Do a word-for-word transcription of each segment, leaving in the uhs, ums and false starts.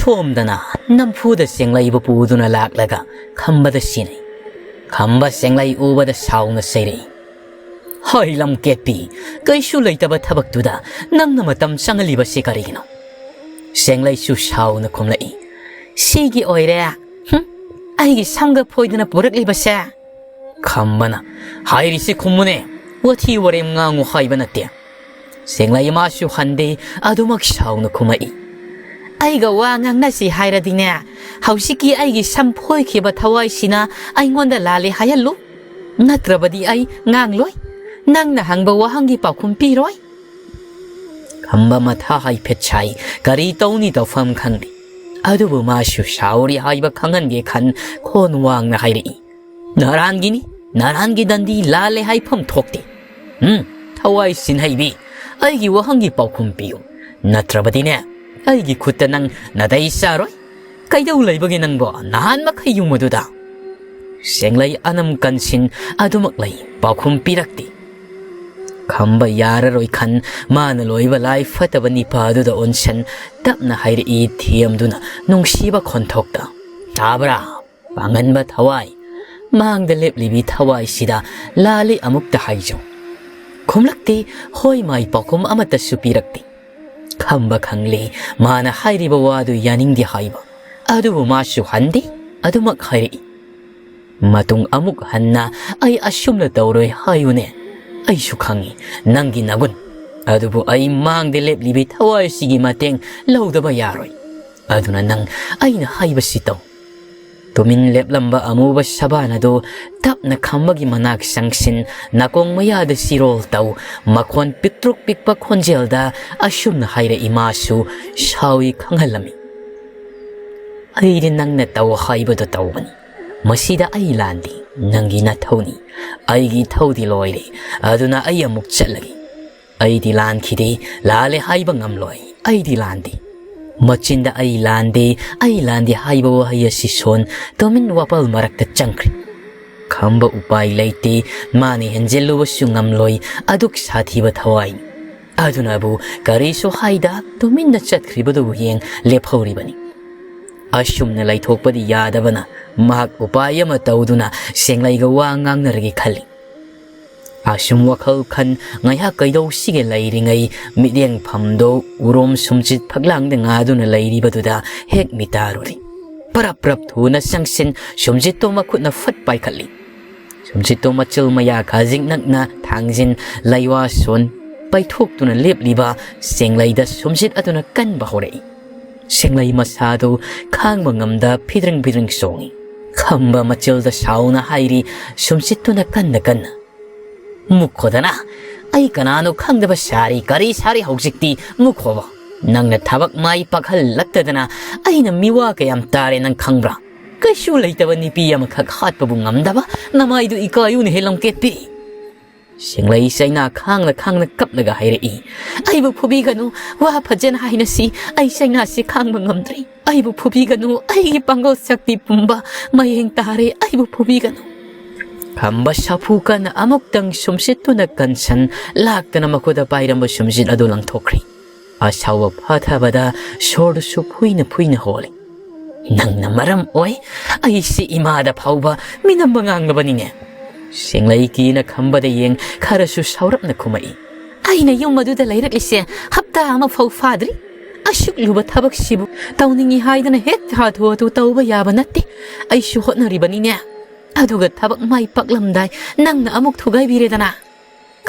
ꯄꯣꯝꯗꯅ ꯅꯝꯐꯨꯗ ꯆꯦꯡꯂꯩꯕꯨ ꯄꯨꯗꯨꯅ ꯂꯥꯛꯂꯒ ꯈꯝꯕꯗ ꯁꯤꯟꯅꯩ꯫ ꯈꯝꯕ ꯆꯦꯡꯂꯩ ꯎꯕꯗ ꯁꯥꯎꯅ ꯆꯩꯔꯛꯏ꯫ "ꯍꯣꯏ ꯂꯝꯀꯦꯠꯄꯤ, ꯀꯩꯁꯨ ꯂꯩꯇꯕ ꯊꯕꯛꯇꯨꯗ ꯅꯪꯅ ꯃꯇꯝ ꯆꯪꯍꯜꯂꯤꯕꯁꯤ ꯀꯔꯤꯒꯤꯅꯣ?" ꯆꯦꯡꯂꯩꯁꯨ ꯁꯥꯎꯅ ꯈꯨꯝꯂꯛꯏ꯫ "ꯁꯤꯒꯤ ꯑꯣꯏꯔꯦ꯫ ꯍꯨꯝ, ꯑꯩꯒꯤ ꯁꯝꯒ ꯐꯣꯏꯗꯅ ꯄꯨꯔꯛꯂꯤꯕꯁꯦ?" ꯈꯝꯕꯅ, "ꯍꯥꯏꯔꯤꯁꯤ ꯈꯨꯝꯃꯨꯅꯦ, ꯋꯥꯊꯤ ꯋꯥꯔꯦꯝ ꯉꯥꯡꯉꯨ ꯍꯥꯏꯕ ꯅꯠꯇꯦ꯫" ꯆꯦꯡꯂꯩ ꯃꯥꯁꯨ ꯍꯟꯗꯦ, ꯑꯗꯨꯃꯛ ꯁꯥꯎꯅ ꯈꯨꯝꯃꯛꯏ꯫ "ꯑꯩꯒ ꯋꯥ ꯉꯥꯡꯅꯁꯤ ꯍꯥꯏꯔꯗꯤꯅꯦ, ꯍꯧꯖꯤꯛꯀꯤ ꯑꯩꯒꯤ ꯁꯝ ꯐꯣꯏꯈꯤꯕ ꯊꯋꯥꯏꯁꯤꯅ ꯑꯩꯉꯣꯟꯗ ꯂꯥꯜꯂꯦ ꯍꯥꯏꯍꯜꯂꯨ, ꯅꯠꯇ꯭ꯔꯕꯗꯤ ꯑꯩ ꯉꯥꯡꯂꯣꯏ꯫ ꯅꯪꯅ ꯍꯪꯕ ꯋꯥꯍꯪꯒꯤ ꯄꯥꯎꯈꯨꯝ ꯄꯤꯔꯣꯏ꯫" ꯈꯝꯕ ꯃꯊꯥ ꯍꯥꯏꯐꯦꯠ ꯁꯥꯏ, ꯀꯔꯤ ꯇꯧꯅꯤ ꯇꯧꯐꯝ ꯈꯪꯗꯦ꯫ ꯑꯗꯨꯕꯨ ꯃꯥꯁꯨ ꯁꯥꯎꯔꯤ ꯍꯥꯏꯕ ꯈꯪꯍꯟꯒꯦ ꯈꯟ ꯈꯣꯟ ꯋꯥꯡꯅ ꯍꯥꯏꯔꯛꯏ꯫ "ꯅꯔꯥꯟꯒꯤꯅꯤ, ꯅꯔꯥꯟꯒꯤ ꯗꯟꯗꯤ ꯂꯥꯜꯂꯦ ꯍꯥꯏꯐꯝ ꯊꯣꯛꯇꯦ꯫ ꯎꯝ, ꯊꯋꯥꯏ ꯁꯤꯟꯍꯩꯕꯤ, ꯑꯩꯒꯤ ꯋꯥꯍꯪꯒꯤ ꯄꯥꯎꯈꯨꯝ ꯄꯤꯌꯨ, ꯅꯠꯇ꯭ꯔꯕꯗꯤꯅꯦ ꯑꯩꯒꯤ ꯈꯨꯠꯇ ꯅꯪ ꯅꯥꯇꯩ ꯆꯥꯔꯣꯏ꯫ ꯀꯩꯗꯧ ꯂꯩꯕꯒꯦ ꯅꯪꯕꯣ ꯅꯍꯥꯟ ꯃꯈꯩ ꯌꯨꯝ ꯑꯗꯨꯗ?" ꯆꯦꯡꯂꯩ ꯑꯅꯝ ꯀꯟꯁꯤꯟ ꯑꯗꯨꯃꯛ ꯂꯩ, ꯄꯥꯎꯈꯨꯝ ꯄꯤꯔꯛꯇꯦ꯫ ꯈꯝꯕ ꯌꯥꯔꯔꯣꯏ ꯈꯟ ꯃꯥꯅ ꯂꯣꯏꯕ ꯂꯥꯏ ꯐꯠꯇꯕ ꯅꯤꯄꯥ ꯑꯗꯨꯗ ꯑꯣꯟꯁꯟ ꯇꯞꯅ ꯍꯥꯏꯔꯛꯏ ꯊꯦꯝꯗꯨꯅ ꯅꯨꯡꯁꯤꯕ ꯈꯣꯟꯊꯣꯛꯇ꯫ "ꯇꯥꯕ꯭ꯔꯥ? ꯄꯥꯡꯒꯟꯕ ꯊꯋꯥꯏ, ꯃꯥꯡꯗ ꯂꯦꯞꯂꯤꯕꯤ ꯊꯋꯥꯏꯁꯤꯗ ꯂꯥꯜꯂꯤ ꯑꯃꯨꯛꯇ ꯍꯥꯏꯖꯧ꯫" ꯈꯨꯝꯂꯛꯇꯦ, ꯍꯣꯏ ꯃꯥꯏ ꯄꯥꯎꯈꯨꯝ ꯑꯃꯠꯇꯁꯨ ꯄꯤꯔꯛꯇꯦ꯫ ꯈꯝꯕ ꯈꯪꯂꯦ, ꯃꯥꯅ ꯍꯥꯏꯔꯤꯕ ꯋꯥꯗꯨ ꯌꯥꯅꯤꯡꯗꯦ ꯍꯥꯏꯕ꯫ ꯑꯗꯨꯕꯨ ꯃꯥꯁꯨ ꯍꯟꯗꯦ, ꯑꯗꯨꯃꯛ ꯍꯥꯏꯔꯛꯏ꯫ ꯃꯇꯨꯡ ꯑꯃꯨꯛ ꯍꯟꯅ ꯑꯩ ꯑꯁꯨꯝꯅ ꯇꯧꯔꯣꯏ ꯍꯥꯏꯌꯨꯅꯦ꯫ ꯑꯩꯁꯨ ꯈꯪꯏ ꯅꯪꯒꯤ ꯅꯒꯨꯟ꯫ ꯑꯗꯨꯕꯨ ꯑꯩ ꯃꯥꯡꯗ ꯂꯦꯞꯂꯤꯕꯤ ꯊꯋꯥꯏꯁꯤꯒꯤ ꯃꯇꯦꯡ ꯂꯧꯗꯕ ꯌꯥꯔꯣꯏ꯫ ꯑꯗꯨꯅ ꯅꯪ ꯑꯩꯅ ꯍꯥꯏꯕꯁꯤ ꯇꯧ꯫ ꯇꯨꯃꯤꯟ ꯂꯦꯞꯂꯝꯕ ꯑꯃꯨꯕ ꯁꯕꯥꯟ ꯑꯗꯨ ꯇꯞꯅ ꯈꯝꯕꯒꯤ ꯃꯅꯥꯛ ꯆꯪꯁꯤꯟ, ꯅꯥꯀꯣꯡ ꯃꯌꯥꯗ ꯆꯤꯔꯣꯜ ꯇꯧ, ꯃꯈꯣꯟ ꯄꯤꯛꯇ꯭ꯔꯨꯛ ꯄꯤꯛꯄ ꯈꯣꯟꯖꯦꯜꯗ ꯑꯁꯨꯝꯅ ꯍꯥꯏꯔꯛꯏ, ꯃꯥꯁꯨ ꯁꯥꯎꯏ ꯈꯪꯍꯜꯂꯝꯃꯤ꯫ ꯑꯩꯗꯤ ꯅꯪꯅ ꯇꯧ ꯍꯥꯏꯕꯗꯨ ꯇꯧꯕꯅꯤ꯫ ꯃꯁꯤꯗ ꯑꯩ ꯂꯥꯟꯗꯦ, ꯅꯪꯒꯤ ꯅꯊꯧꯅꯤ꯫ ꯑꯩꯒꯤ ꯊꯧꯗꯤ ꯂꯣꯏꯔꯦ, ꯑꯗꯨꯅ ꯑꯩ ꯑꯃꯨꯛ ꯆꯠꯂꯒꯦ꯫ ꯑꯩꯗꯤ ꯂꯥꯟꯈꯤꯗꯦ, ꯂꯥꯜꯂꯦ ꯍꯥꯏꯕ ꯉꯝꯂꯣꯏ, ꯑꯩꯗꯤ ꯂꯥꯟꯗꯦ꯫ ꯃꯆꯤꯟꯗ "ꯑꯩ ꯂꯥꯟꯗꯦ, ꯑꯩ ꯂꯥꯟꯗꯦ" ꯍꯥꯏꯕ ꯋꯥꯍꯩ ꯑꯁꯤ ꯁꯣꯟ ꯇꯨꯃꯤꯟ ꯋꯥꯄꯜ ꯃꯔꯛꯇ ꯆꯪꯈ꯭ꯔꯦ꯫ ꯈꯝꯕ ꯎꯄꯥꯏ ꯂꯩꯇꯦ, ꯃꯥꯅ ꯍꯦꯟꯖꯤꯜꯂꯨꯕꯁꯨ ꯉꯝꯂꯣꯏ, ꯑꯗꯨꯛ ꯁꯥꯊꯤꯕ ꯊꯋꯥꯏꯅꯤ꯫ ꯑꯗꯨꯅꯕꯨ ꯀꯔꯤꯁꯨ ꯍꯥꯏꯗ ꯇꯨꯃꯤꯟꯅ ꯆꯠꯈ꯭ꯔꯤꯕꯗꯨꯕꯨ ꯌꯦꯡ ꯂꯦꯞꯍꯧꯔꯤꯕꯅꯤ꯫ ꯑꯁꯨꯝꯅ ꯂꯩꯊꯣꯛꯄꯗꯤ ꯌꯥꯗꯕꯅ ꯃꯍꯥꯛ ꯎꯄꯥꯏ ꯑꯃ ꯇꯧꯗꯨꯅ ꯁꯦꯡꯂꯩꯒ ꯋꯥ ꯉꯥꯡꯅꯔꯒꯦ ꯈꯜꯂꯤ꯫ ꯑꯁꯨꯝ ꯋꯥꯈꯜ ꯈꯟ ꯉꯥꯏꯍꯥꯛ ꯀꯩꯗꯧꯁꯤꯒꯦ ꯂꯩꯔꯤꯉꯩ ꯃꯤꯠꯌꯦꯡꯐꯝꯗꯣ ꯎꯔꯣꯝ ꯁꯨꯝꯆꯤꯠ ꯐꯛꯂꯥꯡꯗ ꯉꯥꯗꯨꯅ ꯂꯩꯔꯤꯕꯗꯨꯗ ꯍꯦꯛ ꯃꯤꯇꯥꯔꯨꯔꯤ꯫ ꯄꯔꯞ ꯄꯔꯞ ꯊꯨꯅ ꯆꯪꯁꯤꯟ ꯁꯨꯝꯆꯤꯠꯇꯣ ꯃꯈꯨꯠꯅ ꯐꯠ ꯄꯥꯏꯈꯠꯂꯤ꯫ ꯁꯨꯝꯆꯤꯠꯇꯣ ꯃꯆꯤꯜ ꯃꯌꯥ ꯈꯖꯤꯛ ꯅꯛꯅ ꯊꯥꯡꯖꯤꯟ ꯂꯩꯋꯥ ꯁꯣꯟ ꯄꯩꯊꯣꯛꯇꯨꯅ ꯂꯦꯞꯂꯤꯕ ꯁꯦꯡꯂꯩꯗ ꯁꯨꯝꯆꯤꯠ ꯑꯗꯨꯅ ꯀꯟꯕ ꯍꯧꯔꯛꯏ꯫ ꯁꯦꯡꯂꯩ ꯃꯁꯥꯗꯨ ꯈꯥꯡꯕ ꯉꯝꯗ ꯐꯤꯗ꯭ꯔꯤꯡ ꯐꯤꯗ꯭ꯔꯤꯡ ꯆꯣꯡꯏ꯫ ꯈꯝꯕ ꯃꯆꯤꯜꯗ ꯁꯥꯎꯅ ꯍꯥꯏꯔꯤ ꯁꯨꯝꯆꯤꯠꯇꯨꯅ ꯀꯟꯅ ꯀꯟꯅ꯫ "ꯃꯨꯛꯈꯣꯗꯅ, ꯑꯩ ꯀꯅꯥꯅꯣ ꯈꯪꯗꯕ ꯁꯥꯔꯤ ꯀꯔꯤ ꯁꯥꯔꯤ ꯍꯧꯖꯤꯛꯇꯤ ꯃꯨꯛꯈꯣꯕ꯫ ꯅꯪꯅ ꯊꯕꯛ ꯃꯥꯏ ꯄꯥꯛꯍꯜꯂꯛꯇꯗꯅ ꯑꯩꯅ ꯃꯤꯋꯥ ꯀꯌꯥꯝ ꯇꯥꯔꯦ ꯅꯪ ꯈꯪꯕ꯭ꯔꯥ? ꯀꯩꯁꯨ ꯂꯩꯇꯕ ꯅꯨꯄꯤ ꯑꯃꯈꯛ ꯍꯥꯠꯄꯕꯨ ꯉꯝꯗꯕ ꯅꯃꯥꯏꯗꯨ ꯏꯀꯥꯏꯌꯨꯅ ꯍꯦ ꯂꯝꯀꯦꯠꯄꯤ!" ꯁꯦꯡꯂꯩ ꯆꯩꯅꯥ ꯈꯥꯡꯅ ꯈꯥꯡꯅ ꯀꯞꯂꯒ ꯍꯥꯏꯔꯛꯏ꯫ "ꯑꯩꯕꯨ ꯐꯨꯕꯤꯒꯅꯨ, ꯋꯥ ꯐꯖꯅ ꯍꯥꯏꯅꯁꯤ, ꯑꯩ ꯆꯩꯅꯥꯁꯤ ꯈꯥꯡꯕ ꯉꯝꯗ꯭ꯔꯦ꯫ ꯑꯩꯕꯨ ꯐꯨꯕꯤꯒꯅꯨ, ꯑꯩꯒꯤ ꯄꯥꯡꯒꯜ ꯁꯛꯇꯤ ꯄꯨꯝꯕ ꯃꯌꯦꯡ ꯇꯥꯔꯦ, ꯑꯩꯕꯨ ꯐꯨꯕꯤꯒꯅꯨ꯫" ꯈꯝꯕ ꯁꯥꯐꯨ ꯀꯟꯅ ꯑꯃꯨꯛꯇꯪ ꯁꯨꯝꯁꯤꯠꯇꯨꯅ ꯀꯟꯁꯟ ꯂꯥꯛꯇꯅ ꯃꯈꯨꯠꯇ ꯄꯥꯏꯔꯝꯕ ꯁꯨꯝꯁꯤꯠ ꯑꯗꯨ ꯂꯪꯊꯣꯛꯈ꯭ꯔꯤ꯫ ꯑꯁꯥꯎꯕ ꯐꯥꯊꯕꯗ ꯁꯣꯔꯗꯨꯁꯨ ꯐꯨꯏꯅ ꯐꯨꯏꯅ ꯍꯣꯜꯂꯤ꯫ "ꯅꯪꯅ ꯃꯔꯝ ꯑꯣꯏ ꯑꯩꯁꯤ ꯏꯃꯥꯗ ꯐꯥꯎꯕ ꯃꯤꯅꯝꯕ ꯉꯥꯡꯂꯕꯅꯤꯅꯦ꯫" ꯁꯦꯡꯂꯩ ꯀꯤꯅ ꯈꯝꯕꯗ ꯌꯦꯡ ꯈꯔꯁꯨ ꯁꯥꯎꯔꯞꯅ ꯈꯨꯝꯃꯛꯏ꯫ "ꯑꯩꯅ ꯌꯨꯝ ꯑꯗꯨꯗ ꯂꯩꯔꯛꯂꯤꯁꯦ ꯍꯞꯇꯥ ꯑꯃ ꯐꯥꯎ ꯐꯥꯗ꯭ꯔꯤ꯫ ꯑꯁꯨꯛ ꯂꯨꯕ ꯊꯕꯛꯁꯤꯕꯨ ꯇꯧꯅꯤꯡꯏ ꯍꯥꯏꯗꯅ ꯍꯦꯛ ꯍꯥꯊꯨ ꯍꯥꯊꯨ ꯇꯧꯕ ꯌꯥꯕ ꯅꯠꯇꯦ꯫ ꯑꯩꯁꯨ ꯍꯣꯠꯅꯔꯤꯕꯅꯤꯅꯦ꯫ ꯑꯗꯨꯒ ꯊꯕꯛ ꯃꯥꯏ ꯄꯥꯛꯂꯝꯗꯥꯏ ꯅꯪꯅ ꯑꯃꯨꯛ ꯊꯨꯒꯥꯏꯕꯤꯔꯦꯗꯅ꯫"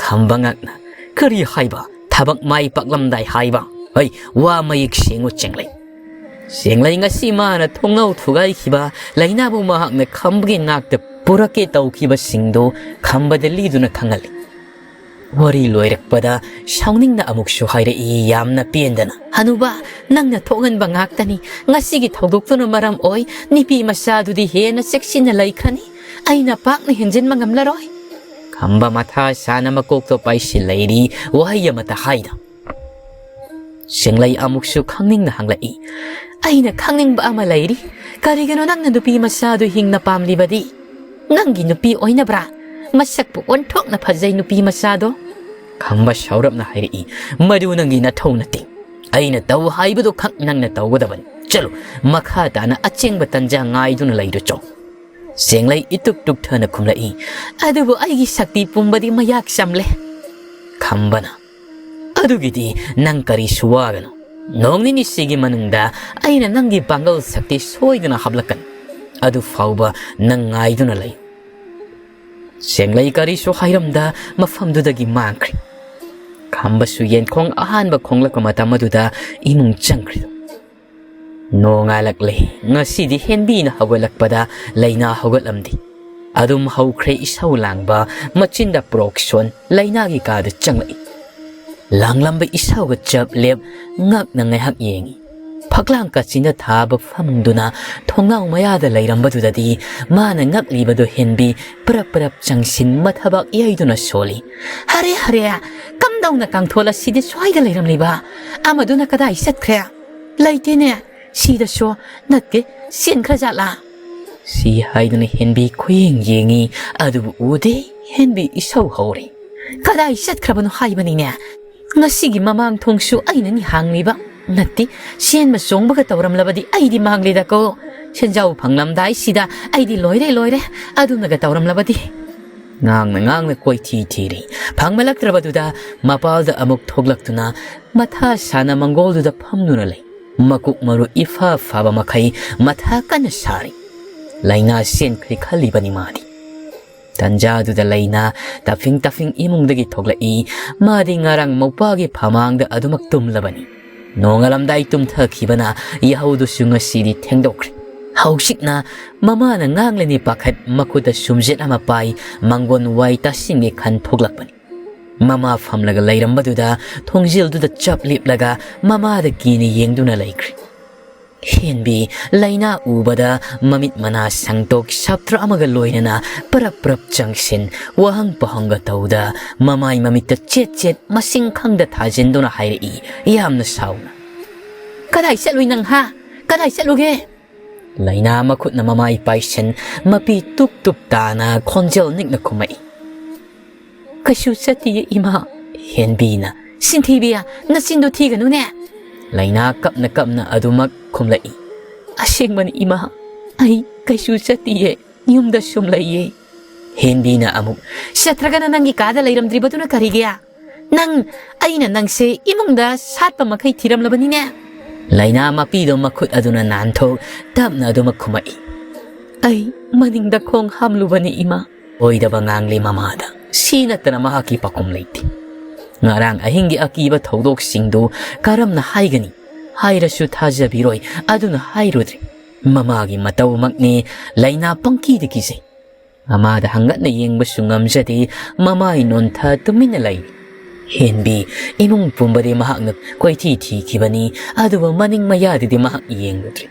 ꯈꯝꯕ ꯉꯛꯅ, "ꯀꯔꯤ ꯍꯥꯏꯕ? ꯊꯕꯛ ꯃꯥꯏ ꯄꯥꯛꯂꯝꯗꯥꯏ ꯍꯥꯏꯕ? ꯍꯩ, ꯋꯥ ꯃꯌꯦꯛ ꯁꯦꯡꯉꯨ ꯆꯦꯡꯂꯩ꯫" ꯆꯦꯡꯂꯩ ꯉꯁꯤ ꯃꯥꯅ ꯊꯣꯡꯅꯥꯎ ꯊꯨꯒꯥꯏꯈꯤꯕ, ꯂꯩꯅꯥꯕꯨ ꯃꯍꯥꯛꯅ ꯈꯝꯕꯒꯤ ꯅꯥꯛꯇ ꯄꯨꯔꯛꯀꯦ ꯇꯧꯈꯤꯕꯁꯤꯡꯗꯨ ꯈꯝꯕꯗ ꯂꯤꯗꯨꯅ ꯈꯪꯍꯜꯂꯤ꯫ ꯋꯥꯔꯤ ꯂꯣꯏꯔꯛꯄꯗ ꯁꯥꯎꯅꯤꯡꯅ ꯑꯃꯨꯛꯁꯨ ꯍꯥꯏꯔꯛꯏ ꯌꯥꯝꯅ ꯄꯦꯟꯗꯅ, "ꯍꯅꯨꯕ, ꯅꯪꯅ ꯊꯣꯛꯍꯟꯕ ꯉꯥꯛꯇꯅꯤ꯫ ꯉꯁꯤꯒꯤ ꯊꯧꯗꯣꯛꯇꯨꯅ ꯃꯔꯝ ꯑꯣꯏ ꯅꯨꯄꯤ ꯃꯆꯥꯗꯨꯗꯤ ꯍꯦꯟꯅ ꯆꯦꯛꯁꯤꯟꯅ ꯂꯩꯈ꯭ꯔꯅꯤ꯫ ꯑꯩꯅ ꯄꯥꯛꯅ ꯍꯦꯟꯖꯤꯟꯕ ꯉꯝꯂꯔꯣꯏ꯫" ꯈꯝꯕ ꯃꯊꯥ ꯁꯥꯅ ꯃꯀꯣꯛꯇꯣ ꯄꯥꯏꯁꯤꯜ ꯂꯩꯔꯤ, ꯋꯥꯍꯩ ꯑꯃꯠꯇ ꯍꯥꯏꯗ꯫ ꯁꯦꯡꯂꯩ ꯑꯃꯨꯛꯁꯨ ꯈꯪꯅꯤꯡꯅ ꯍꯪꯂꯛꯏ, "ꯑꯩꯅ ꯈꯪꯅꯤꯡꯕ ꯑꯃ ꯂꯩꯔꯤ꯫ ꯀꯔꯤꯒꯤꯅꯣ ꯅꯪꯅ ꯅꯨꯄꯤ ꯃꯆꯥꯗꯨ ꯍꯤꯡꯅ ꯄꯥꯝꯂꯤꯕꯗꯤ? ꯅꯪꯒꯤ ꯅꯨꯄꯤ ꯑꯣꯏꯅꯕ꯭ꯔꯥ? ꯃꯁꯛꯄꯨ ꯑꯣꯟꯊꯣꯛꯅ ꯐꯖꯩ ꯅꯨꯄꯤ ꯃꯆꯥꯗꯣ꯫" ꯈꯝꯕ ꯁꯥꯎꯔꯞꯅ ꯍꯥꯏꯔꯛꯏ, "ꯃꯗꯨ ꯅꯪꯒꯤ ꯅꯊꯧ ꯅꯠꯇꯦ꯫ ꯑꯩꯅ ꯇꯧ ꯍꯥꯏꯕꯗꯨ ꯈꯛ ꯅꯪꯅ ꯇꯧꯒꯗꯕꯅꯤ꯫ ꯆꯠꯂꯨ, ꯃꯈꯥ ꯇꯥꯅ ꯑꯆꯦꯡꯕ ꯇꯟꯖꯥ ꯉꯥꯏꯗꯨꯅ ꯂꯩꯔꯨꯆꯣ꯫ ꯁꯦꯡꯂꯩ ꯏꯇꯨꯛ ꯇꯨꯛꯊꯅ ꯈꯨꯝꯂꯛꯏ, "ꯑꯗꯨꯕꯨ ꯑꯩꯒꯤ ꯁꯛꯇꯤ ꯄꯨꯝꯕꯗꯤ ꯃꯌꯥꯛ ꯆꯝꯂꯦ"꯫ ꯈꯝꯕꯅ, "ꯑꯗꯨꯒꯤꯗꯤ ꯅꯪ ꯀꯔꯤꯁꯨ ꯋꯥꯒꯅꯨ꯫ ꯅꯣꯡ ꯅꯤꯅꯤꯁꯤꯒꯤ ꯃꯅꯨꯡꯗ ꯑꯩꯅ ꯅꯪꯒꯤ ꯄꯥꯡꯒꯜ ꯁꯛꯇꯤ ꯁꯣꯏꯗꯅ ꯍꯥꯞꯂꯛꯀꯅꯤ꯫ ꯑꯗꯨ ꯐꯥꯎꯕ ꯅꯪ ꯉꯥꯏꯗꯨꯅ ꯂꯩ"꯫ ꯁꯦꯡꯂꯩ ꯀꯔꯤꯁꯨ ꯍꯥꯏꯔꯝꯗ ꯃꯐꯝꯗꯨꯗꯒꯤ ꯃꯥꯡꯈ꯭ꯔꯦ꯫ ꯈꯝꯕꯁꯨ ꯌꯦꯟꯈꯣꯡ ꯑꯍꯥꯟꯕ ꯈꯣꯡꯂꯛꯄ ꯃꯇꯝ ꯑꯗꯨꯗ ꯏꯃꯨꯡ ꯆꯪꯈ꯭ꯔꯦ꯫ ꯅꯣꯡꯉꯥꯜꯂꯛꯂꯦ꯫ ꯉꯁꯤꯗꯤ ꯍꯦꯟꯕꯤꯅ ꯍꯧꯒꯠꯂꯛꯄꯗ ꯂꯩꯅꯥ ꯍꯧꯒꯠꯂꯝꯗꯦ꯫ ꯑꯗꯨꯝ ꯍꯧꯈ꯭ꯔꯦ ꯏꯁꯧ ꯂꯥꯡꯕ, ꯃꯆꯤꯟꯗ ꯄ꯭ꯔꯣꯛ ꯁꯣꯟ, ꯂꯩꯅꯥꯒꯤ ꯀꯥꯗ ꯆꯪꯂꯛꯏ꯫ ꯂꯥꯡꯂꯝꯕ ꯏꯁꯧꯒ ꯆꯞ ꯂꯦꯞ ꯉꯛꯅ ꯉꯥꯏꯍꯥꯛ ꯌꯦꯡꯉꯤ꯫ ꯐꯛꯂꯥꯡ ꯀꯥꯆꯤꯟꯗ ꯊꯥꯕ ꯐꯃꯨꯡꯗꯨꯅ ꯊꯣꯡꯅꯥꯎ ꯃꯌꯥꯗ ꯂꯩꯔꯝꯕꯗꯨꯗꯗꯤ ꯃꯥꯅ ꯉꯛꯂꯤꯕꯗꯨ ꯍꯦꯟꯕꯤ ꯄꯔꯞ ꯄꯔꯞ ꯆꯪꯁꯤꯟ ꯃꯊꯕꯥꯛ ꯌꯩꯗꯨꯅ ꯁꯣꯜꯂꯤ꯫ "ꯍꯔꯦ, ꯍꯔꯦ, ꯀꯝꯗꯧꯅ ꯀꯥꯡꯊꯣꯜ ꯑꯁꯤꯗꯤ ꯁ꯭ꯋꯥꯏꯗ ꯂꯩꯔꯝꯂꯤꯕ? ꯑꯃꯗꯨꯅ ꯀꯗꯥꯏ ꯆꯠꯈ꯭ꯔꯦ?" "ꯂꯩꯇꯦꯅꯦ, ꯁꯤꯗꯁꯨ ꯅꯠꯇꯦ, ꯆꯦꯟꯈ꯭ꯔꯖꯥꯠꯂꯥ?" ꯁꯤ ꯍꯥꯏꯗꯨꯅ ꯍꯦꯟꯕꯤ ꯈꯨꯌꯦꯡ ꯌꯦꯡꯉꯤ, ꯑꯗꯨꯕꯨ ꯎꯗꯦ꯫ ꯍꯦꯟꯕꯤ ꯏꯁꯧ ꯍꯧꯔꯦ꯫ "ꯀꯗꯥꯏ ꯆꯠꯈ꯭ꯔꯕꯅꯣ ꯍꯥꯏꯕꯅꯤꯅꯦ? ꯉꯁꯤꯒꯤ ꯃꯃꯥꯡ ꯊꯣꯡꯁꯨ ꯑꯩꯅꯅꯤ ꯍꯥꯡꯂꯤꯕ꯫ ꯅꯠꯇꯦ, ꯆꯦꯟꯕ ꯆꯣꯡꯕꯒ ꯇꯧꯔꯝꯂꯕꯗꯤ ꯑꯩꯗꯤ ꯃꯥꯡꯂꯦꯗꯀꯣ꯫ ꯁꯦꯟꯖꯥꯎ ꯐꯪꯂꯝꯗꯥꯏꯁꯤꯗ ꯑꯩꯗꯤ ꯂꯣꯏꯔꯦ, ꯂꯣꯏꯔꯦ, ꯑꯗꯨꯝꯅꯒ ꯇꯧꯔꯝꯂꯕꯗꯤ"꯫ ꯉꯥꯡꯅ ꯉꯥꯡꯅ ꯀꯣꯏꯊꯤ ꯊꯤꯔꯤ꯫ ꯐꯪꯃꯜꯂꯛꯇ꯭ꯔꯕꯗꯨꯗ ꯃꯄꯥꯜꯗ ꯑꯃꯨꯛ ꯊꯣꯛꯂꯛꯇꯨꯅ ꯃꯊꯥ ꯁꯥꯅ ꯃꯪꯒꯣꯜꯗꯨꯗ ꯐꯝꯗꯨꯅ ꯂꯩ꯫ ꯃꯀꯨꯛ ꯃꯔꯨ ꯏꯐ ꯐꯥꯕ ꯃꯈꯩ ꯃꯊꯥ ꯀꯟꯅ ꯁꯥꯔꯤ꯫ ꯂꯩꯅꯥ ꯆꯦꯟꯈ꯭ꯔꯦ ꯈꯜꯂꯤꯕꯅꯤ ꯃꯥꯗꯤ꯫ ꯇꯟꯖꯥꯗꯨꯗ ꯂꯩꯅꯥ ꯇꯞꯐꯤꯡ ꯇꯞꯐꯤꯡ ꯏꯃꯨꯡꯗꯒꯤ ꯊꯣꯛꯂꯛꯏ꯫ ꯃꯥꯗꯤ ꯉꯔꯥꯡ ꯃꯧꯄꯥꯒꯤ ꯐꯃꯥꯡꯗ ꯑꯗꯨꯃꯛ ꯇꯨꯝꯂꯕꯅꯤ꯫ ꯅꯣꯡꯉꯥꯜꯂꯝꯗꯥꯏ ꯇꯨꯝꯊꯈꯤꯕꯅ ꯌꯥꯍꯧꯗꯨꯁꯨ ꯉꯁꯤꯗꯤ ꯊꯦꯡꯗꯣꯛꯈ꯭ꯔꯦ꯫ ꯍꯧꯖꯤꯛꯅ ꯃꯃꯥꯅ ꯉꯥꯡꯂꯅꯤ ꯄꯥꯈꯠ ꯃꯈꯨꯠꯇ ꯁꯨꯝꯖꯦꯠ ꯑꯃ ꯄꯥꯏ, ꯃꯪꯒꯣꯟ ꯋꯥꯏ ꯇꯥꯁꯤꯟꯒꯦ ꯈꯟ ꯊꯣꯛꯂꯛꯄꯅꯤ꯫ ꯃꯃꯥ ꯐꯝꯂꯒ ꯂꯩꯔꯝꯕꯗꯨꯗ ꯊꯣꯡꯖꯤꯜꯗꯨꯗ ꯆꯞ ꯂꯦꯞꯂꯒ ꯃꯃꯥꯗ ꯀꯤꯅ ꯌꯦꯡꯗꯨꯅ ꯂꯩꯈ꯭ꯔꯦ꯫ ꯍꯦꯟꯕꯤ ꯂꯩꯅꯥ ꯎꯕꯗ ꯃꯃꯤꯠ ꯃꯅꯥ ꯁꯪꯇꯣꯛ ꯁꯥꯞꯇ꯭ꯔ ꯑꯃꯒ ꯂꯣꯏꯅꯅ ꯄꯔꯞ ꯄꯔꯞ ꯆꯪꯁꯤꯟ ꯋꯥꯍꯪ ꯄꯥꯍꯪꯒ ꯇꯧꯗ ꯃꯃꯥꯏ ꯃꯃꯤꯠꯇ ꯆꯦꯠ ꯆꯦꯠ ꯃꯁꯤꯡ ꯈꯪꯗ ꯊꯥꯖꯤꯟꯗꯨꯅ ꯍꯥꯏꯔꯛꯏ ꯌꯥꯝꯅ ꯁꯥꯎꯅ꯫ "ꯀꯗꯥꯏ ꯆꯠꯂꯨꯏ ꯅꯪ, ꯍꯥ? ꯀꯗꯥꯏ ꯆꯠꯂꯨꯒꯦ?" ꯂꯩꯅꯥ ꯃꯈꯨꯠꯅ ꯃꯃꯥꯏ ꯄꯥꯏꯁꯤꯟ ꯃꯄꯤ ꯇꯨꯞ ꯇꯨꯞ ꯇꯥꯅ ꯈꯣꯟꯖꯦꯜ ꯅꯤꯛꯅ ꯈꯨꯝꯃꯛꯏ꯫ "ꯀꯩꯁꯨ ꯆꯠꯇꯤꯌꯦ ꯏꯃꯥ"꯫ ꯍꯦꯟꯕꯤꯅ, "ꯁꯤꯟꯊꯤꯕꯤ, ꯅꯆꯤꯟꯗꯣ ꯊꯤꯒꯅꯨꯅꯦ꯫ ꯂꯩꯅꯥ ꯀꯞꯅ ꯀꯞꯅ ꯑꯗꯨꯃꯛ ꯈꯨꯝꯂꯛꯏ꯫ "ꯑꯁꯦꯡꯕꯅꯤ ꯏꯃꯥ, ꯑꯩ ꯀꯩꯁꯨ ꯆꯠꯇꯤꯌꯦ, ꯌꯨꯝꯗ ꯁꯨꯝ ꯂꯩꯌꯦ꯫" ꯍꯦꯟꯕꯤꯅ ꯑꯃꯨꯛ, "ꯆꯠꯇ꯭ꯔꯒꯅ ꯅꯪꯒꯤ ꯀꯥꯗ ꯂꯩꯔꯝꯗ꯭ꯔꯤꯕꯗꯨꯅ ꯀꯔꯤꯒꯤ? ꯅꯪ, ꯑꯩꯅ ꯅꯪꯁꯦ ꯏꯃꯨꯡꯗ ꯁꯥꯠꯄ ꯃꯈꯩ ꯊꯤꯔꯝꯂꯕꯅꯤꯅꯦ꯫" ꯂꯩꯅꯥ ꯃꯄꯤꯗꯣ ꯃꯈꯨꯠ ꯑꯗꯨꯅ ꯅꯥꯟꯊꯣꯛ ꯇꯞꯅ ꯑꯗꯨꯃꯛ ꯈꯨꯝꯃꯛꯏ꯫ "ꯑꯩ ꯃꯅꯤꯡꯗ ꯈꯣꯡ ꯍꯥꯝꯂꯨꯕꯅꯤ ꯏꯃꯥ꯫" ꯑꯣꯏꯗꯕ ꯉꯥꯡꯂꯤ ꯃꯃꯥꯗ꯫ ꯁꯤ ꯅꯠꯇꯅ ꯃꯍꯥꯛꯀꯤ ꯄꯥꯈꯨꯝ ꯂꯩꯇꯦ꯫ ꯉꯔꯥꯡ ꯑꯍꯤꯡꯒꯤ ꯑꯀꯤꯕ ꯊꯧꯗꯣꯛꯁꯤꯡꯗꯨ ꯀꯔꯝꯅ ꯍꯥꯏꯒꯅꯤ? ꯍꯥꯏꯔꯁꯨ ꯊꯥꯖꯕꯤꯔꯣꯏ, ꯑꯗꯨꯅ ꯍꯥꯏꯔꯨꯗ꯭ꯔꯦ꯫ ꯃꯃꯥꯒꯤ ꯃꯇꯧꯃꯛꯅꯤ꯫ ꯂꯩꯅꯥ ꯄꯪꯀꯤꯗ ꯀꯤꯖꯩ꯫ ꯃꯃꯥꯗ ꯍꯪꯒꯠꯅ ꯌꯦꯡꯕꯁꯨ ꯉꯝꯖꯗꯦ꯫ ꯃꯃꯥꯏ ꯅꯣꯟꯊ ꯇꯨꯃꯤꯟꯅ ꯂꯩꯔꯤ꯫ ꯍꯦꯟꯕꯤ, ꯏꯃꯨꯡ ꯄꯨꯝꯕꯗꯤ ꯃꯍꯥꯛꯅ ꯀꯣꯏꯊꯤ ꯊꯤꯈꯤꯕꯅꯤ, ꯑꯗꯨꯕꯨ ꯃꯅꯤꯡ ꯃꯌꯥꯗꯗꯤ ꯃꯍꯥꯛ ꯌꯦꯡꯂꯨꯗ꯭ꯔꯦ꯫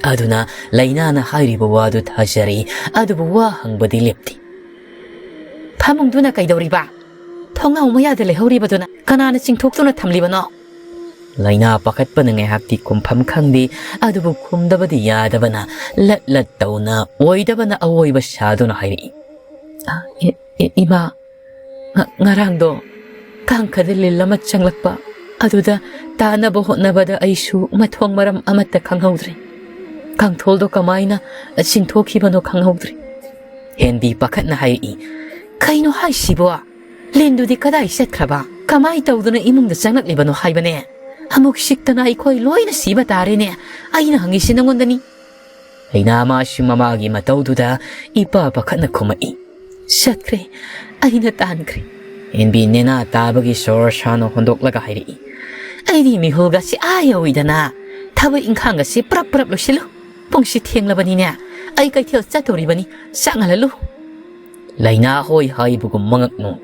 ꯑꯗꯨꯅ ꯂꯩꯅꯥꯅ ꯍꯥꯏꯔꯤꯕ ꯋꯥꯗꯨ ꯊꯥꯖꯔꯤ, ꯑꯗꯨꯕꯨ ꯋꯥ ꯍꯪꯕꯗꯤ ꯂꯦꯞꯇꯦ꯫ "ꯐꯃꯨꯡꯗꯨꯅ ꯀꯩꯗꯧꯔꯤꯕ? ꯊꯣꯡꯅꯥꯎ ꯃꯌꯥꯗ ꯂꯩꯍꯧꯔꯤꯕꯗꯨꯅ ꯀꯅꯥꯅ ꯆꯤꯡꯊꯣꯛꯇꯨꯅ ꯊꯝꯂꯤꯕꯅꯣ?" ꯂꯩꯅꯥ ꯄꯥꯈꯠꯄꯅ ꯉꯥꯏꯍꯥꯛꯇꯤ ꯈꯨꯝꯐꯝ ꯈꯪꯗꯦ, ꯑꯗꯨꯕꯨ ꯈꯨꯝꯗꯕꯗꯤ ꯌꯥꯗꯕꯅ ꯂꯠ ꯂꯠ ꯇꯧꯅ ꯑꯣꯏꯗꯕꯅ ꯑꯑꯣꯏꯕ ꯁꯥꯗꯨꯅ ꯍꯥꯏꯔꯛꯏ꯫ "ꯑ, ꯏ-, ꯏ-, ꯏꯃꯥ, ꯉ-, ꯉꯔꯥꯡꯗꯣ ꯀꯥꯡꯈꯗ ꯂꯤꯜ ꯑꯃ ꯆꯪꯂꯛꯄ, ꯑꯗꯨꯗ ꯇꯥꯅꯕ ꯍꯣꯠꯅꯕꯗ ꯑꯩꯁꯨ ꯃꯊꯣꯡ ꯃꯔꯝ ꯑꯃꯠꯇ ꯈꯪꯍꯧꯗ꯭ꯔꯦ꯫ ꯀꯥꯡꯊꯣꯜꯗꯣ ꯀꯃꯥꯏꯅ ꯆꯤꯡꯊꯣꯛꯈꯤꯕꯅꯣ ꯈꯪꯍꯧꯗ꯭ꯔꯦ꯫" ꯍꯦꯟꯕꯤ ꯄꯥꯈꯠꯅ ꯍꯥꯏꯔꯛꯏ, "ꯀꯩꯅꯣ ꯍꯥꯏꯁꯤꯕꯣ? ꯂꯤꯟꯗꯨꯗꯤ ꯀꯗꯥꯏ ꯆꯠꯈ꯭ꯔꯕ? ꯀꯃꯥꯏ ꯇꯧꯗꯨꯅ ꯏꯃꯨꯡꯗ ꯆꯪꯂꯛꯂꯤꯕꯅꯣ ꯍꯥꯏꯕꯅꯦ? ꯑꯃꯨꯛ ꯁꯤꯛꯇꯅ ꯑꯩꯈꯣꯏ ꯂꯣꯏꯅ ꯁꯤꯕ ꯇꯥꯔꯦꯅꯦ꯫ ꯑꯩꯅ ꯍꯪꯉꯤꯁꯤ ꯅꯉꯣꯟꯗꯅꯤ꯫" ꯂꯩꯅꯥ ꯃꯥꯁꯨ ꯃꯃꯥꯒꯤ ꯃꯇꯧꯗꯨꯗ ꯏꯄꯥ ꯄꯥꯈꯠꯅ ꯈꯨꯝꯃꯛꯏ, "ꯆꯠꯈ꯭ꯔꯦ, ꯑꯩꯅ ꯇꯥꯟꯈ꯭ꯔꯦ꯫" ꯍꯦꯟꯕꯤ ꯅꯦꯅꯥ ꯇꯥꯕꯒꯤ ꯁꯣꯔ ꯁꯥꯅ ꯍꯣꯟꯗꯣꯛꯂꯒ ꯍꯥꯏꯔꯛꯏ, "ꯑꯩꯗꯤ ꯃꯤꯍꯨꯜꯒꯁꯤ ꯑꯥ ꯌꯧꯏꯗꯅ꯫ ꯊꯕꯛ ꯏꯪꯈꯥꯡꯒꯁꯤ ꯄ꯭ꯔꯞ ꯄ꯭ꯔꯞ ꯂꯣꯏꯁꯤꯜꯂꯨ꯫ ꯄꯨꯡꯁꯤ ꯊꯦꯡꯂꯕꯅꯤꯅꯦ, ꯑꯩ ꯀꯩꯊꯦꯜ ꯆꯠꯇꯧꯔꯤꯕꯅꯤ, ꯆꯥꯛ ꯉꯜꯍꯜꯂꯨ꯫" ꯂꯩꯅꯥ ꯍꯣꯏ ꯍꯥꯏꯕꯒꯨꯝ ꯃꯉꯛ ꯅꯣꯡ꯫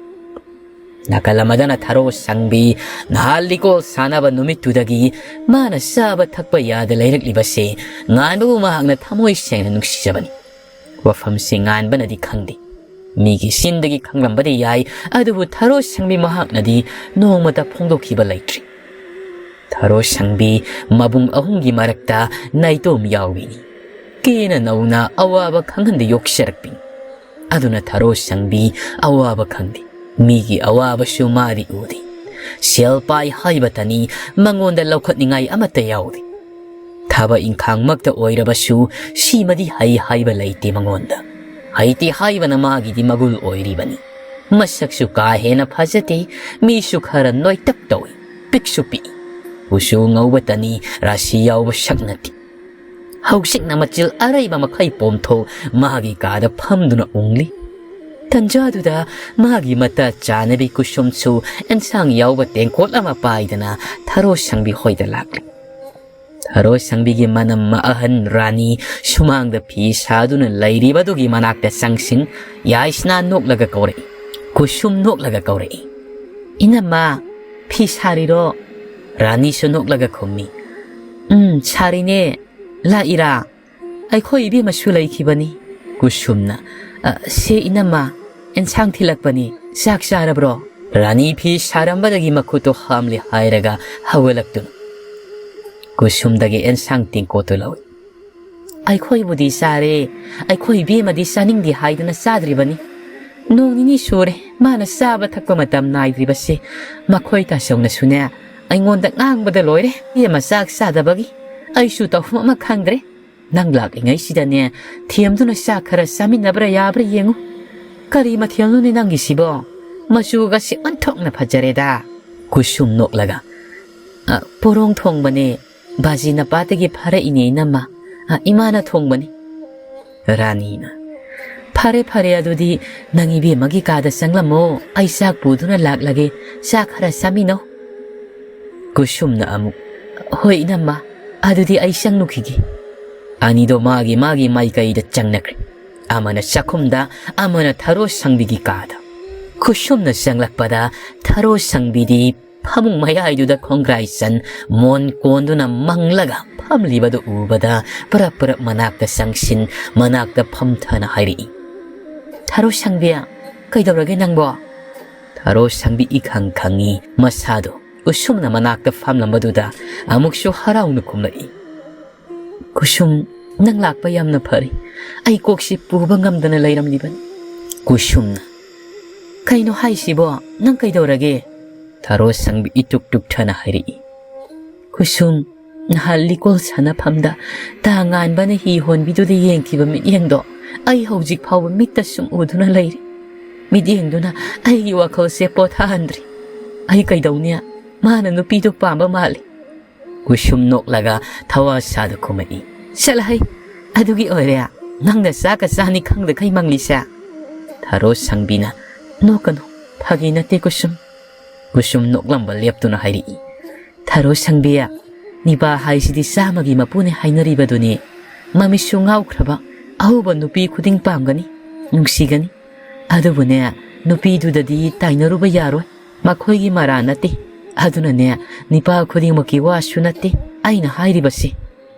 ꯅꯥꯀꯜ ꯑꯃꯗꯅ ꯊꯔꯣ ꯁꯪꯕꯤ ꯅꯍꯥꯟ ꯂꯤꯀꯣꯜ ꯁꯥꯟꯅꯕ ꯅꯨꯃꯤꯠꯇꯨꯗꯒꯤ ꯃꯥꯅ ꯆꯥꯕ ꯊꯛꯄ ꯌꯥꯗ ꯂꯩꯔꯛꯂꯤꯕꯁꯦ ꯉꯥꯟꯕꯕꯨ ꯃꯍꯥꯛꯅ ꯊꯃꯣꯏ ꯁꯦꯡꯅ ꯅꯨꯡꯁꯤꯖꯕꯅꯤ꯫ ꯋꯥꯐꯝꯁꯤ ꯉꯥꯟꯕꯅꯗꯤ ꯈꯪꯗꯦ꯫ ꯃꯤꯒꯤ ꯆꯤꯟꯗꯒꯤ ꯈꯪꯂꯝꯕꯗꯤ ꯌꯥꯏ, ꯑꯗꯨꯕꯨ ꯊꯔꯣ ꯁꯪꯕꯤ ꯃꯍꯥꯛꯅꯗꯤ ꯅꯣꯡꯃꯇ ꯐꯣꯡꯗꯣꯛꯈꯤꯕ ꯂꯩꯇ꯭ꯔꯤ꯫ ꯊꯔꯣ ꯁꯪꯕꯤ ꯃꯕꯨꯡ ꯑꯍꯨꯝꯒꯤ ꯃꯔꯛꯇ ꯅꯥꯏꯇꯣꯝ ꯌꯥꯎꯕꯤꯅꯤ꯫ ꯀꯦꯅ ꯅꯧꯅ ꯑꯋꯥꯕ ꯈꯪꯍꯟꯗ ꯌꯣꯛꯆꯔꯛꯄꯤꯅꯤ꯫ ꯑꯗꯨꯅ ꯊꯔꯣ ꯁꯪꯕꯤ ꯑꯋꯥꯕ ꯈꯪꯗꯦ꯫ ꯃꯤꯒꯤ ꯑꯋꯥꯕꯁꯨ ꯃꯥꯗꯤ ꯎꯗꯦ꯫ ꯁꯦꯜ ꯄꯥꯏ ꯍꯥꯏꯕꯇꯅꯤ, ꯃꯉꯣꯟꯗ ꯂꯧꯈꯠꯅꯤꯡꯉꯥꯏ ꯑꯃꯠꯇ ꯌꯥꯎꯗꯦ꯫ ꯊꯕꯛ ꯏꯪꯈꯥꯡꯃꯛꯇ ꯑꯣꯏꯔꯕꯁꯨ ꯁꯤꯃꯗꯤ ꯍꯩ ꯍꯥꯏꯕ ꯂꯩꯇꯦ ꯃꯉꯣꯟꯗ꯫ ꯍꯩꯇꯦ ꯍꯥꯏꯕꯅ ꯃꯥꯒꯤꯗꯤ ꯃꯒꯨꯜ ꯑꯣꯏꯔꯤꯕꯅꯤ꯫ ꯃꯁꯛꯁꯨ ꯀꯥ ꯍꯦꯟꯅ ꯐꯖꯗꯦ, ꯃꯤꯁꯨ ꯈꯔ ꯅꯣꯏꯇꯛ ꯇꯧꯏ, ꯄꯤꯛꯁꯨ ꯄꯤꯛꯏ꯫ ꯀꯨꯆꯨ ꯉꯧꯕꯇꯅꯤ, ꯔꯥꯁꯤ ꯌꯥꯎꯕ ꯁꯛ ꯅꯠꯇꯦ꯫ ꯍꯧꯖꯤꯛꯅ ꯃꯆꯤꯜ ꯑꯔꯩꯕ ꯃꯈꯩ ꯄꯣꯝꯊꯣꯛ ꯃꯥꯒꯤ ꯀꯥꯗ ꯐꯝꯗꯨꯅ ꯎꯪꯂꯤ꯫ ꯇꯟꯖꯥꯗꯨꯗ ꯃꯥꯒꯤ ꯃꯇꯥ ꯆꯥꯅꯕꯤ ꯀꯨꯁꯨꯝꯁꯨ ꯑꯦꯟꯁꯥꯡ ꯌꯥꯎꯕ ꯇꯦꯡꯀꯣꯠ ꯑꯃ ꯄꯥꯏꯗꯅ ꯊꯔꯣ ꯁꯪꯕꯤ ꯍꯣꯏꯗ ꯂꯥꯛꯂꯤ꯫ ꯊꯔꯣ ꯁꯪꯕꯤꯒꯤ ꯃꯅꯝ ꯑꯍꯟ ꯔꯥꯅꯤ ꯁꯨꯃꯥꯡꯗ ꯐꯤ ꯁꯥꯗꯨꯅ ꯂꯩꯔꯤꯕꯗꯨꯒꯤ ꯃꯅꯥꯛꯇ ꯆꯪꯁꯤꯟ, ꯌꯥꯏꯁꯅꯥ ꯅꯣꯛꯂꯒ ꯀꯧꯔꯛꯏ꯫ ꯀꯨꯁꯨꯝ ꯅꯣꯛꯂꯒ ꯀꯧꯔꯛꯏ, "ꯏꯅꯝꯃ, ꯐꯤ ꯁꯥꯔꯤꯔꯣ?" ꯔꯥꯅꯤꯁꯨ ꯅꯣꯛꯂꯒ ꯈꯨꯝꯃꯤ, "ꯎꯝ, ꯁꯥꯔꯤꯅꯦ꯫ ꯂꯥꯛꯏꯔꯥ? ꯑꯩꯈꯣꯏ ꯏꯕꯦꯝꯃꯁꯨ ꯂꯩꯈꯤꯕꯅꯤ꯫" ꯀꯨꯁꯨꯝꯅ, "ꯑ, ꯁꯦ ꯏꯅꯝꯃ, ꯑꯦꯟꯁꯥꯡ ꯊꯤꯜꯂꯛꯄꯅꯤ꯫ ꯆꯥꯛ ꯆꯥꯔꯕ꯭ꯔꯣ?" ꯔꯥꯅꯤ ꯐꯤ ꯁꯥꯔꯝꯕꯗꯒꯤ ꯃꯈꯨꯠꯇꯨ ꯍꯥꯝꯂꯤ ꯍꯥꯏꯔꯒ ꯍꯧꯒꯠꯂꯛꯇꯨꯅ ꯀꯨꯁꯨꯝꯗꯒꯤ ꯑꯦꯟꯁꯥꯡ ꯇꯦꯡꯀꯣꯠꯇꯨ ꯂꯧꯏ꯫ "ꯑꯩꯈꯣꯏꯕꯨꯗꯤ ꯆꯥꯔꯦ, ꯑꯩꯈꯣꯏ ꯏꯕꯦꯝꯃꯗꯤ ꯆꯥꯅꯤꯡꯗꯦ ꯍꯥꯏꯗꯨꯅ ꯆꯥꯗ꯭ꯔꯤꯕꯅꯤ꯫ ꯅꯣꯡ ꯅꯤꯅꯤ ꯁꯨꯔꯦ ꯃꯥꯅ ꯆꯥꯕ ꯊꯛꯄ ꯃꯇꯝ ꯅꯥꯏꯗ꯭ꯔꯤꯕꯁꯦ꯫ ꯃꯈꯣꯏ ꯇꯥꯆꯧꯅꯁꯨꯅꯦ ꯑꯩꯉꯣꯟꯗ ꯉꯥꯡꯕꯗ ꯂꯣꯏꯔꯦ꯫ ꯏꯕꯦꯝꯃ ꯆꯥꯛ ꯆꯥꯗꯕꯒꯤ ꯑꯩꯁꯨ ꯇꯧꯐꯝ ꯑꯃ ꯈꯪꯗ꯭ꯔꯦ꯫ ꯅꯪ ꯂꯥꯛꯂꯤꯉꯩꯁꯤꯗꯅꯦ ꯊꯦꯝꯗꯨꯅ ꯆꯥꯛ ꯈꯔ ꯆꯥꯃꯤꯟꯅꯕ꯭ꯔꯥ ꯌꯥꯕ꯭ꯔꯥ ꯌꯦꯡꯉꯨ꯫ ꯀꯔꯤ ꯃꯊꯦꯜꯅꯣꯅꯦ ꯅꯪꯒꯤꯁꯤꯕꯣ? ꯃꯆꯨꯒꯁꯦ ꯑꯣꯟꯊꯣꯛꯅ ꯐꯖꯔꯦꯗ꯫" ꯀꯨꯁꯨꯝ ꯅꯣꯛꯂꯒ, "ꯑ, ꯄꯣꯔꯣꯡ ꯊꯣꯡꯕꯅꯦ꯫ ꯕꯥꯖꯤ ꯅꯄꯥꯗꯒꯤ ꯐꯥꯔꯛꯏꯅꯦ ꯏꯅꯝꯃ꯫ ꯑ, ꯏꯃꯥꯅ ꯊꯣꯡꯕꯅꯤ꯫" ꯔꯥꯅꯤꯅ, "ꯐꯔꯦ ꯐꯔꯦ, ꯑꯗꯨꯗꯤ ꯅꯪ ꯏꯕꯦꯝꯃꯒꯤ ꯀꯥꯗ ꯆꯪꯂꯝꯃꯣ꯫ ꯑꯩ ꯆꯥꯛ ꯄꯨꯗꯨꯅ ꯂꯥꯛꯂꯒꯦ꯫ ꯆꯥꯛ ꯈꯔ ꯆꯥꯃꯤꯟꯅꯧ꯫" ꯀꯨꯁꯨꯝꯅ ꯑꯃꯨꯛ, "ꯍꯣꯏ ꯏꯅꯝꯃ, ꯑꯗꯨꯗꯤ ꯑꯩ ꯆꯪꯂꯨꯈꯤꯒꯦ꯫" ꯑꯅꯤꯗꯣ ꯃꯥꯒꯤ ꯃꯥꯒꯤ ꯃꯥꯏꯀꯩꯗ ꯆꯪꯅꯈ꯭ꯔꯦ꯫ ꯑꯃꯅ ꯆꯥꯛꯈꯨꯝꯗ, ꯑꯃꯅ ꯊꯔꯣ ꯁꯪꯕꯤꯒꯤ ꯀꯥꯗ꯫ ꯀꯨꯁꯨꯝꯅ ꯆꯪꯂꯛꯄꯗ ꯊꯔꯣ ꯁꯪꯕꯤꯗꯤ ꯐꯃꯨꯡ ꯃꯌꯥꯏꯗꯨꯗ ꯈꯣꯡꯒ꯭ꯔꯥꯏ ꯆꯟ ꯃꯣꯟ ꯀꯣꯟꯗꯨꯅ ꯃꯪꯂꯒ ꯐꯝꯂꯤꯕꯗꯨ ꯎꯕꯗ ꯄꯔꯞ ꯄꯔꯞ ꯃꯅꯥꯛꯇ ꯆꯪꯁꯤꯟ ꯃꯅꯥꯛꯇ ꯐꯝꯊꯅ ꯍꯥꯏꯔꯛꯏ, "ꯊꯔꯣ ꯁꯪꯕꯤ, ꯀꯩꯗꯧꯔꯒꯦ ꯅꯪꯕꯣ?" ꯊꯔꯣ ꯁꯪꯕꯤ ꯏꯈꯪ ꯈꯪꯉꯤ ꯃꯁꯥꯗꯣ꯫ ꯀꯨꯁꯨꯝꯅ ꯃꯅꯥꯛꯇ ꯐꯝꯂꯝꯕꯗꯨꯗ ꯑꯃꯨꯛꯁꯨ ꯍꯔꯥꯎꯅ ꯈꯨꯝꯂꯛꯏ, "ꯀꯨꯁꯨꯝ, ꯅꯪ ꯂꯥꯛꯄ ꯌꯥꯝꯅ ꯐꯔꯦ꯫ ꯑꯩ ꯀꯣꯛꯁꯤ ꯄꯨꯕ ꯉꯝꯗꯅ ꯂꯩꯔꯝꯂꯤꯕꯅꯤ꯫" ꯀꯨꯁꯨꯝꯅ, "ꯀꯩꯅꯣ ꯍꯥꯏꯁꯤꯕꯣ? ꯅꯪ ꯀꯩꯗꯧꯔꯒꯦ?" ꯊꯔꯣ ꯁꯪꯕꯤ ꯏꯇꯨꯛ ꯇꯨꯛꯊꯅ ꯍꯥꯏꯔꯛꯏ꯫ ꯀꯨꯁꯨꯝ, ꯅꯍꯥꯟ ꯂꯤꯀꯣꯜ ꯁꯥꯟꯅꯐꯝꯗ ꯇꯥ ꯉꯥꯟꯕꯅ ꯍꯤ ꯍꯣꯟꯕꯤꯗꯨꯗ ꯌꯦꯡꯈꯤꯕ ꯃꯤꯠꯌꯦꯡꯗꯣ ꯑꯩ ꯍꯧꯖꯤꯛ ꯐꯥꯎꯕ ꯃꯤꯠꯇ ꯁꯨꯝ ꯎꯗꯨꯅ ꯂꯩꯔꯤ꯫ ꯃꯤꯠꯌꯦꯡꯗꯨꯅ ꯑꯩꯒꯤ ꯋꯥꯈꯜꯁꯦ ꯄꯣꯊꯥꯍꯟꯗ꯭ꯔꯤ꯫ ꯑꯩ ꯀꯩꯗꯧꯅꯤ? ꯃꯥꯅ ꯅꯨꯄꯤꯗꯨ ꯄꯥꯝꯕ ꯃꯥꯜꯂꯤ꯫ ꯀꯨꯁꯨꯝ ꯅꯣꯛꯂꯒ ꯊꯋꯥ ꯁꯥꯗ ꯈꯨꯝꯃꯛꯏ꯫ ꯆꯠꯂꯍꯩ, ꯑꯗꯨꯒꯤ ꯑꯣꯏꯔꯦ ꯅꯪꯅ ꯆꯥꯛꯀ ꯆꯥꯅꯤ ꯈꯪꯗꯈꯩ ꯃꯪꯂꯤꯁꯦ꯫ ꯊꯔꯣ ꯁꯪꯕꯤꯅ, ꯅꯣꯛꯀꯅꯨ, ꯐꯥꯒꯤ ꯅꯠꯇꯦ ꯀꯨꯁꯨꯝ꯫ ꯀꯨꯁꯨꯝ ꯅꯣꯛꯂꯝꯕ ꯂꯦꯞꯇꯨꯅ ꯍꯥꯏꯔꯛꯏ꯫ ꯊꯔꯣ ꯁꯪꯕꯤ, ꯅꯤꯄꯥ ꯍꯥꯏꯁꯤꯗꯤ ꯆꯥꯝꯃꯒꯤ ꯃꯄꯨꯅꯦ ꯍꯥꯏꯅꯔꯤꯕꯗꯨꯅꯤ꯫ ꯃꯃꯤꯠꯁꯨ ꯉꯥꯎꯈ꯭ꯔꯕ ꯑꯍꯧꯕ ꯅꯨꯄꯤ ꯈꯨꯗꯤꯡ ꯄꯥꯝꯒꯅꯤ, ꯅꯨꯡꯁꯤꯒꯅꯤ꯫ ꯑꯗꯨꯕꯨꯅꯦ, ꯅꯨꯄꯤꯗꯨꯗꯗꯤ ꯇꯥꯏꯅꯔꯨꯕ ꯌꯥꯔꯣꯏ꯫ ꯃꯈꯣꯏꯒꯤ ꯃꯔꯥ ꯅꯠꯇꯦ꯫ ꯑꯗꯨꯅꯅꯦ, ꯅꯤꯄꯥ ꯈꯨꯗꯤꯡꯃꯛꯀꯤ ꯋꯥꯁꯨ ꯅꯠꯇꯦ ꯑꯩꯅ ꯍꯥꯏꯔꯤꯕꯁꯤ꯫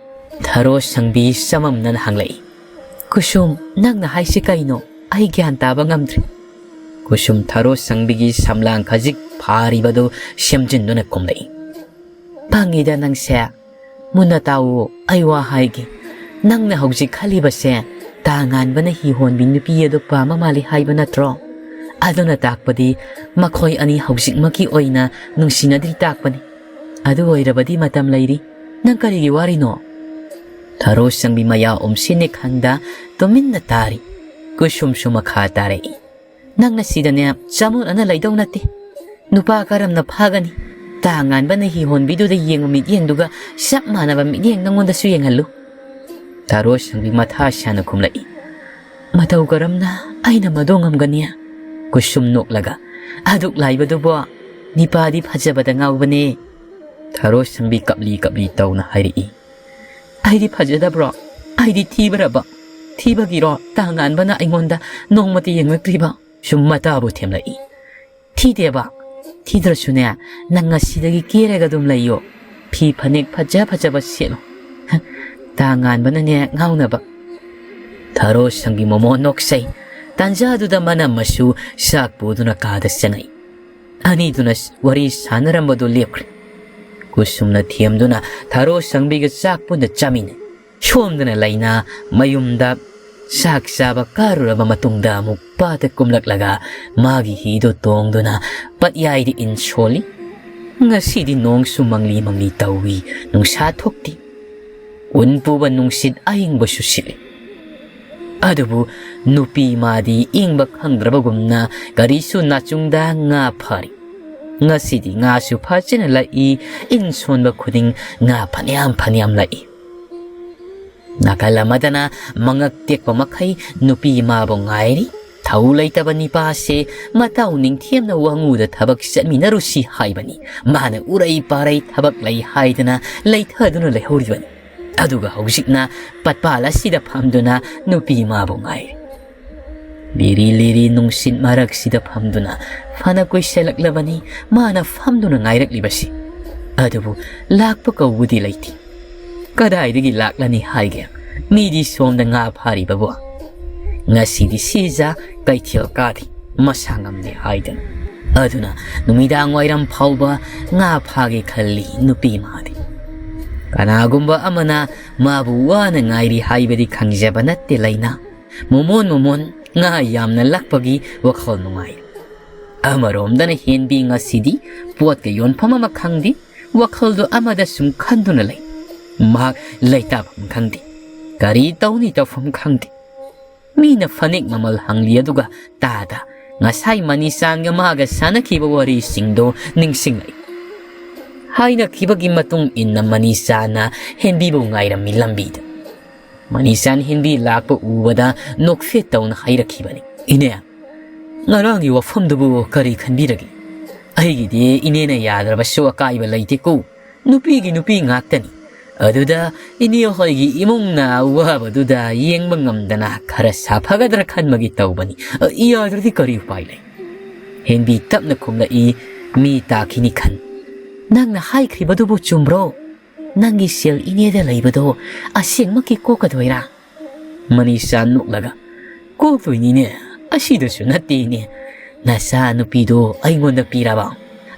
ꯊꯔꯣ ꯁꯪꯕꯤ ꯆꯃꯝꯅꯅ ꯍꯪꯂꯛꯏ꯫ ꯀꯨꯁꯨꯝ, ꯅꯪꯅ ꯍꯥꯏꯁꯤ ꯀꯩꯅꯣ? ꯑꯩ ꯒ꯭ꯌꯥꯟ ꯇꯥꯕ ꯉꯝꯗ꯭ꯔꯦ꯫ ꯀꯨꯁꯨꯝ ꯊꯔꯣ ꯁꯪꯕꯤꯒꯤ ꯁꯝꯂꯥꯡ ꯈꯖꯤꯛ ꯐꯥꯔꯤꯕꯗꯨ ꯁꯦꯝꯖꯤꯟꯗꯨꯅ ꯈꯨꯝꯂꯛꯏ꯫ ꯄꯪꯉꯤꯗ ꯅꯪꯁꯦ꯫ ꯃꯨꯟꯅ ꯇꯥꯎꯑꯣ, ꯑꯩ ꯋꯥ ꯍꯥꯏꯒꯦ꯫ ꯅꯪꯅ ꯍꯧꯖꯤꯛ ꯈꯜꯂꯤꯕꯁꯦ ꯇꯥ ꯉꯥꯟꯕꯅ ꯍꯤ ꯍꯣꯟꯕꯤ ꯅꯨꯄꯤ ꯑꯗꯨ ꯄꯥꯝꯕ ꯃꯥꯜꯂꯤ ꯍꯥꯏꯕ ꯅꯠꯇ꯭ꯔꯣ? ꯑꯗꯨꯅ ꯇꯥꯛꯄꯗꯤ ꯃꯈꯣꯏ ꯑꯅꯤ ꯍꯧꯖꯤꯛꯃꯛꯀꯤ ꯑꯣꯏꯅ ꯅꯨꯡꯁꯤꯅꯗ꯭ꯔꯤ ꯇꯥꯛꯄꯅꯤ꯫ ꯑꯗꯨ ꯑꯣꯏꯔꯕꯗꯤ ꯃꯇꯝ ꯂꯩꯔꯤ꯫ ꯅꯪ ꯀꯔꯤꯒꯤ ꯋꯥꯔꯤꯅꯣ? ꯊꯔꯣ ꯁꯪꯕꯤ ꯃꯌꯥ ꯎꯝꯁꯤꯟꯅ ꯈꯪꯗ ꯇꯨꯃꯤꯟꯅ ꯇꯥꯔꯤ꯫ ꯀꯨꯁꯨꯝꯁꯨ ꯃꯈꯥ ꯇꯥꯔꯛꯏ꯫ ꯅꯪꯅ ꯁꯤꯗꯅꯦ ꯆꯃꯣꯠꯅꯅ ꯂꯩꯗꯧ ꯅꯠꯇꯦ꯫ ꯅꯨꯄꯥ ꯀꯔꯝꯅ ꯐꯥꯒꯅꯤ? ꯇꯥ ꯉꯥꯟꯕꯅ ꯍꯤ ꯍꯣꯟꯕꯤꯗꯨꯗ ꯌꯦꯡꯕ ꯃꯤꯠꯌꯦꯡꯗꯨꯒ ꯆꯞ ꯃꯥꯟꯅꯕ ꯃꯤꯠꯌꯦꯡ ꯅꯪꯉꯣꯟꯗꯁꯨ ꯌꯦꯡꯍꯜꯂꯨ꯫ ꯊꯔꯣ ꯁꯪꯕꯤ ꯃꯊꯥ ꯁꯥꯅ ꯈꯨꯝꯂꯛꯏ꯫ ꯃꯇꯧ ꯀꯔꯝꯅ ꯑꯩꯅ ꯃꯗꯨ ꯉꯝꯒꯅꯤ? ꯀꯨꯁꯨꯝ ꯅꯣꯛꯂꯒ, ꯑꯗꯨꯛ ꯂꯥꯏꯕꯗꯨꯕꯣ, ꯅꯤꯄꯥꯗꯤ ꯐꯖꯕꯗ ꯉꯥꯎꯕꯅꯦ꯫ ꯊꯔꯣ ꯁꯪꯕꯤ ꯀꯞꯂꯤ ꯀꯞꯂꯤ ꯇꯧꯅ ꯍꯥꯏꯔꯛꯏ꯫ ꯑꯩꯗꯤ ꯐꯖꯗꯕ꯭ꯔꯣ? ꯑꯩꯗꯤ ꯊꯤꯕ꯭ꯔꯕ? ꯊꯤꯕꯒꯤꯔꯣ ꯇꯥ ꯉꯥꯟꯕꯅ ꯑꯩꯉꯣꯟꯗ ꯅꯣꯡꯃꯇ ꯌꯦꯡꯂꯛꯇ꯭ꯔꯤꯕ? ꯁꯨꯝ ꯃꯇꯥꯕꯨ ꯊꯦꯝꯂꯛꯏ꯫ ꯊꯤꯗꯦꯕ, ꯊꯤꯗ꯭ꯔꯁꯨꯅꯦ, ꯅꯪ ꯉꯁꯤꯗꯒꯤ ꯀꯦꯔꯒ ꯑꯗꯨꯝ ꯂꯩꯌꯣ꯫ ꯐꯤ ꯐꯅꯦꯛ ꯐꯖ ꯐꯖꯕ ꯁꯦꯠꯂꯣ꯫ ꯇꯥ ꯉꯥꯟꯕꯅꯅꯦ ꯉꯥꯎꯅꯕ꯫ ꯊꯔꯣ ꯁꯪꯕꯤ ꯃꯣꯃꯣ ꯅꯣꯛꯆꯩ꯫ ꯇꯥꯟꯖꯥꯗꯨꯗ ꯃꯅꯝ ꯃꯁꯨ ꯆꯥꯛ ꯄꯨꯗꯨꯅ ꯀꯥꯗ ꯆꯪꯉꯛꯏ꯫ ꯑꯅꯤꯗꯨꯅ ꯋꯥꯔꯤ ꯁꯥꯟꯅꯔꯝꯕꯗꯨ ꯂꯦꯞꯈ꯭ꯔꯦ꯫ ꯀꯨꯁꯨꯝꯅ ꯊꯦꯝꯗꯨꯅ ꯊꯔꯣ ꯁꯪꯕꯤꯒ ꯆꯥꯛ ꯄꯨꯟꯅ ꯆꯥꯃꯤꯟꯅꯩ꯫ ꯁꯣꯝꯗꯅ ꯂꯩꯅꯥ ꯃꯌꯨꯝꯗ ꯆꯥꯛ ꯆꯥꯕ ꯀꯥꯔꯨꯔꯕ ꯃꯇꯨꯡꯗ ꯑꯃꯨꯛ ꯄꯥꯠꯇ ꯀꯨꯝꯂꯛꯂꯒ ꯃꯥꯒꯤ ꯍꯤꯗꯨ ꯇꯣꯡꯗꯨꯅ ꯄꯠꯌꯥꯏꯗ ꯏꯟ ꯁꯣꯜꯂꯤ꯫ ꯉꯁꯤꯗꯤ ꯅꯣꯡꯁꯨ ꯃꯪꯂꯤ ꯃꯪꯂꯤ ꯇꯧꯏ, ꯅꯨꯡꯁꯥ ꯊꯣꯛꯇꯦ꯫ ꯎꯟ ꯄꯨꯕ ꯅꯨꯡꯁꯤꯠ ꯑꯏꯪꯕꯁꯨ ꯁꯤꯠꯂꯤ꯫ ꯑꯗꯨꯕꯨ ꯅꯨꯄꯤ ꯃꯥꯗꯤ ꯏꯪꯕ ꯈꯪꯗ꯭ꯔꯕꯒꯨꯝꯅ ꯀꯔꯤꯁꯨ ꯅꯥꯆꯨꯡꯗ ꯉꯥ ꯐꯥꯔꯤ꯫ ꯉꯁꯤꯗꯤ ꯉꯥꯁꯨ ꯐꯖꯅ ꯂꯛꯏ, ꯏꯟ ꯁꯣꯟꯕ ꯈꯨꯗꯤꯡ ꯉꯥ ꯐꯅꯌꯥꯝ ꯐꯅꯌꯥꯝ ꯂꯛꯏ꯫ ꯅꯥꯀꯜ ꯑꯃꯗꯅ ꯃꯉꯛ ꯇꯦꯛꯄ ꯃꯈꯩ ꯅꯨꯄꯤ ꯃꯥꯕꯨ ꯉꯥꯏꯔꯤ꯫ ꯊꯧ ꯂꯩꯇꯕ ꯅꯤꯄꯥꯁꯦ ꯃꯇꯥꯎ ꯅꯤꯡꯊꯦꯝꯅ ꯋꯥꯉꯨꯗ ꯊꯕꯛ ꯆꯠꯃꯤꯟꯅꯔꯨꯁꯤ ꯍꯥꯏꯕꯅꯤ꯫ ꯃꯥꯅ ꯎꯔꯩ ꯄꯥꯔꯩ ꯊꯕꯛ ꯂꯩ ꯍꯥꯏꯗꯅ ꯂꯩꯊꯗꯨꯅ ꯂꯩꯍꯧꯔꯤꯕꯅꯤ꯫ ꯑꯗꯨꯒ ꯍꯧꯖꯤꯛꯅ ꯄꯠꯄꯥꯜ ꯑꯁꯤꯗ ꯐꯝꯗꯨꯅ ꯅꯨꯄꯤ ꯃꯥꯕꯨ ꯉꯥꯏꯔꯤ꯫ ꯂꯤꯔꯤ ꯂꯤꯔꯤ ꯅꯨꯡꯁꯤꯠ ꯃꯔꯛꯁꯤꯗ ꯐꯝꯗꯨꯅ ꯐꯅ ꯀꯨꯏꯁꯜꯂꯛꯂꯕꯅꯤ ꯃꯥꯅ ꯐꯝꯗꯨꯅ ꯉꯥꯏꯔꯛꯂꯤꯕꯁꯤ꯫ ꯑꯗꯨꯕꯨ ꯂꯥꯛꯄ ꯀꯧꯕꯗꯤ ꯂꯩꯇꯦ꯫ ꯀꯗꯥꯏꯗꯒꯤ ꯂꯥꯛꯂꯅꯤ ꯍꯥꯏꯒꯦ? ꯃꯤꯗꯤ ꯁꯣꯝꯗ ꯉꯥ ꯐꯥꯔꯤꯕꯕꯨ꯫ ꯉꯁꯤꯗꯤ ꯁꯤꯖ ꯀꯩꯊꯦꯜ ꯀꯥꯗꯦ, ꯃꯁꯥ ꯉꯝꯗꯦ ꯍꯥꯏꯗꯅ꯫ ꯑꯗꯨꯅ ꯅꯨꯃꯤꯗꯥꯡ ꯋꯥꯏꯔꯝ ꯐꯥꯎꯕ ꯉꯥ ꯐꯥꯒꯦ ꯈꯜꯂꯤ ꯅꯨꯄꯤ ꯃꯥꯗꯤ꯫ ꯀꯅꯥꯒꯨꯝꯕ ꯑꯃꯅ ꯃꯥꯕꯨ ꯋꯥꯅ ꯉꯥꯏꯔꯤ ꯍꯥꯏꯕꯗꯤ ꯈꯪꯖꯕ ꯅꯠꯇꯦ ꯂꯩꯅꯥ꯫ ꯃꯣꯃꯣꯟ ꯃꯣꯃꯣꯟ ꯉꯥ ꯌꯥꯝꯅ ꯂꯛꯄꯒꯤ ꯋꯥꯈꯜ ꯅꯨꯡꯉꯥꯏ꯫ ꯑꯃꯔꯣꯝꯗꯅ ꯍꯦꯟꯕꯤ ꯉꯁꯤꯗꯤ ꯄꯣꯠꯀ ꯌꯣꯟꯐꯝ ꯑꯃ ꯈꯪꯗꯦ, ꯋꯥꯈꯜꯗꯣ ꯑꯃꯗ ꯁꯨꯝ ꯈꯟꯗꯨꯅ ꯂꯩ꯫ ꯃꯍꯥꯛ ꯂꯩꯇꯥꯐꯝ ꯈꯪꯗꯦ, ꯀꯔꯤ ꯇꯧꯅꯤ ꯇꯧꯐꯝ ꯈꯪꯗꯦ꯫ ꯃꯤꯅ ꯐꯅꯦꯛ ꯃꯃꯜ ꯍꯪꯂꯤ, ꯑꯗꯨꯒ ꯇꯥꯗ ꯉꯁꯥꯏ ꯃꯅꯤꯆꯥꯟꯒ ꯃꯥꯒ ꯁꯥꯟꯅꯈꯤꯕ ꯋꯥꯔꯤꯁꯤꯡꯗꯣ ꯅꯤꯡꯁꯤꯡꯂꯛꯏ꯫ ꯍꯥꯏꯅꯈꯤꯕꯒꯤ ꯃꯇꯨꯡ ꯏꯟꯅ ꯃꯅꯤꯆꯥꯟꯅ ꯍꯦꯟꯕꯤꯕꯨ ꯉꯥꯏꯔꯝꯃꯤ ꯂꯝꯕꯤꯗ꯫ ꯃꯅꯤꯆꯥꯟ ꯍꯦꯟꯕꯤ ꯂꯥꯛꯄ ꯎꯕꯗ ꯅꯣꯛꯐꯦꯠ ꯇꯧꯅ ꯍꯥꯏꯔꯛꯈꯤꯕꯅꯤ, "ꯏꯅꯦ, ꯉꯔꯥꯡꯒꯤ ꯋꯥꯐꯝꯗꯨꯕꯨ ꯀꯔꯤ ꯈꯟꯕꯤꯔꯒꯦ? ꯑꯩꯒꯤꯗꯤ ꯏꯅꯦꯅ ꯌꯥꯗ꯭ꯔꯕꯁꯨ ꯑꯀꯥꯏꯕ ꯂꯩꯇꯦꯀꯣ꯫ ꯅꯨꯄꯤꯒꯤ ꯅꯨꯄꯤ ꯉꯥꯛꯇꯅꯤ꯫ ꯑꯗꯨꯗ ꯏꯅꯦ ꯍꯣꯏꯒꯤ ꯏꯃꯨꯡꯅ ꯋꯥꯕꯗꯨꯗ ꯌꯦꯡꯕ ꯉꯝꯗꯅ ꯈꯔ ꯁꯥꯐꯒꯗ꯭ꯔꯥ ꯈꯟꯕꯒꯤ ꯇꯧꯕꯅꯤ꯫ ꯑ, ꯌꯥꯗ꯭ꯔꯗꯤ ꯀꯔꯤ ꯎꯄꯥꯏ ꯂꯩ?" ꯍꯦꯟꯕꯤ ꯇꯞꯅ ꯈꯨꯝꯂꯛꯏ, "ꯃꯤ ꯇꯥꯈꯤꯅꯤ ꯈꯟ꯫ ꯅꯪꯅ ꯍꯥꯏꯈ꯭ꯔꯤꯕꯗꯨꯕꯨ ꯆꯨꯝꯕ꯭ꯔꯣ? ꯅꯪꯒꯤ ꯁꯦꯜ ꯏꯅꯦꯗ ꯂꯩꯕꯗꯣ ꯑꯁꯦꯡꯃꯛꯀꯤ ꯀꯣꯛꯀꯗꯣꯏꯔꯥ?" ꯃꯅꯤꯁꯥ ꯅꯣꯛꯂꯒ, "ꯀꯣꯛꯇꯣꯏꯅꯤꯅꯦ, ꯑꯁꯤꯗꯁꯨ ꯅꯠꯇꯦꯅꯦ꯫ ꯅꯆꯥ ꯅꯨꯄꯤꯗꯣ ꯑꯩꯉꯣꯟꯗ ꯄꯤꯔꯕ?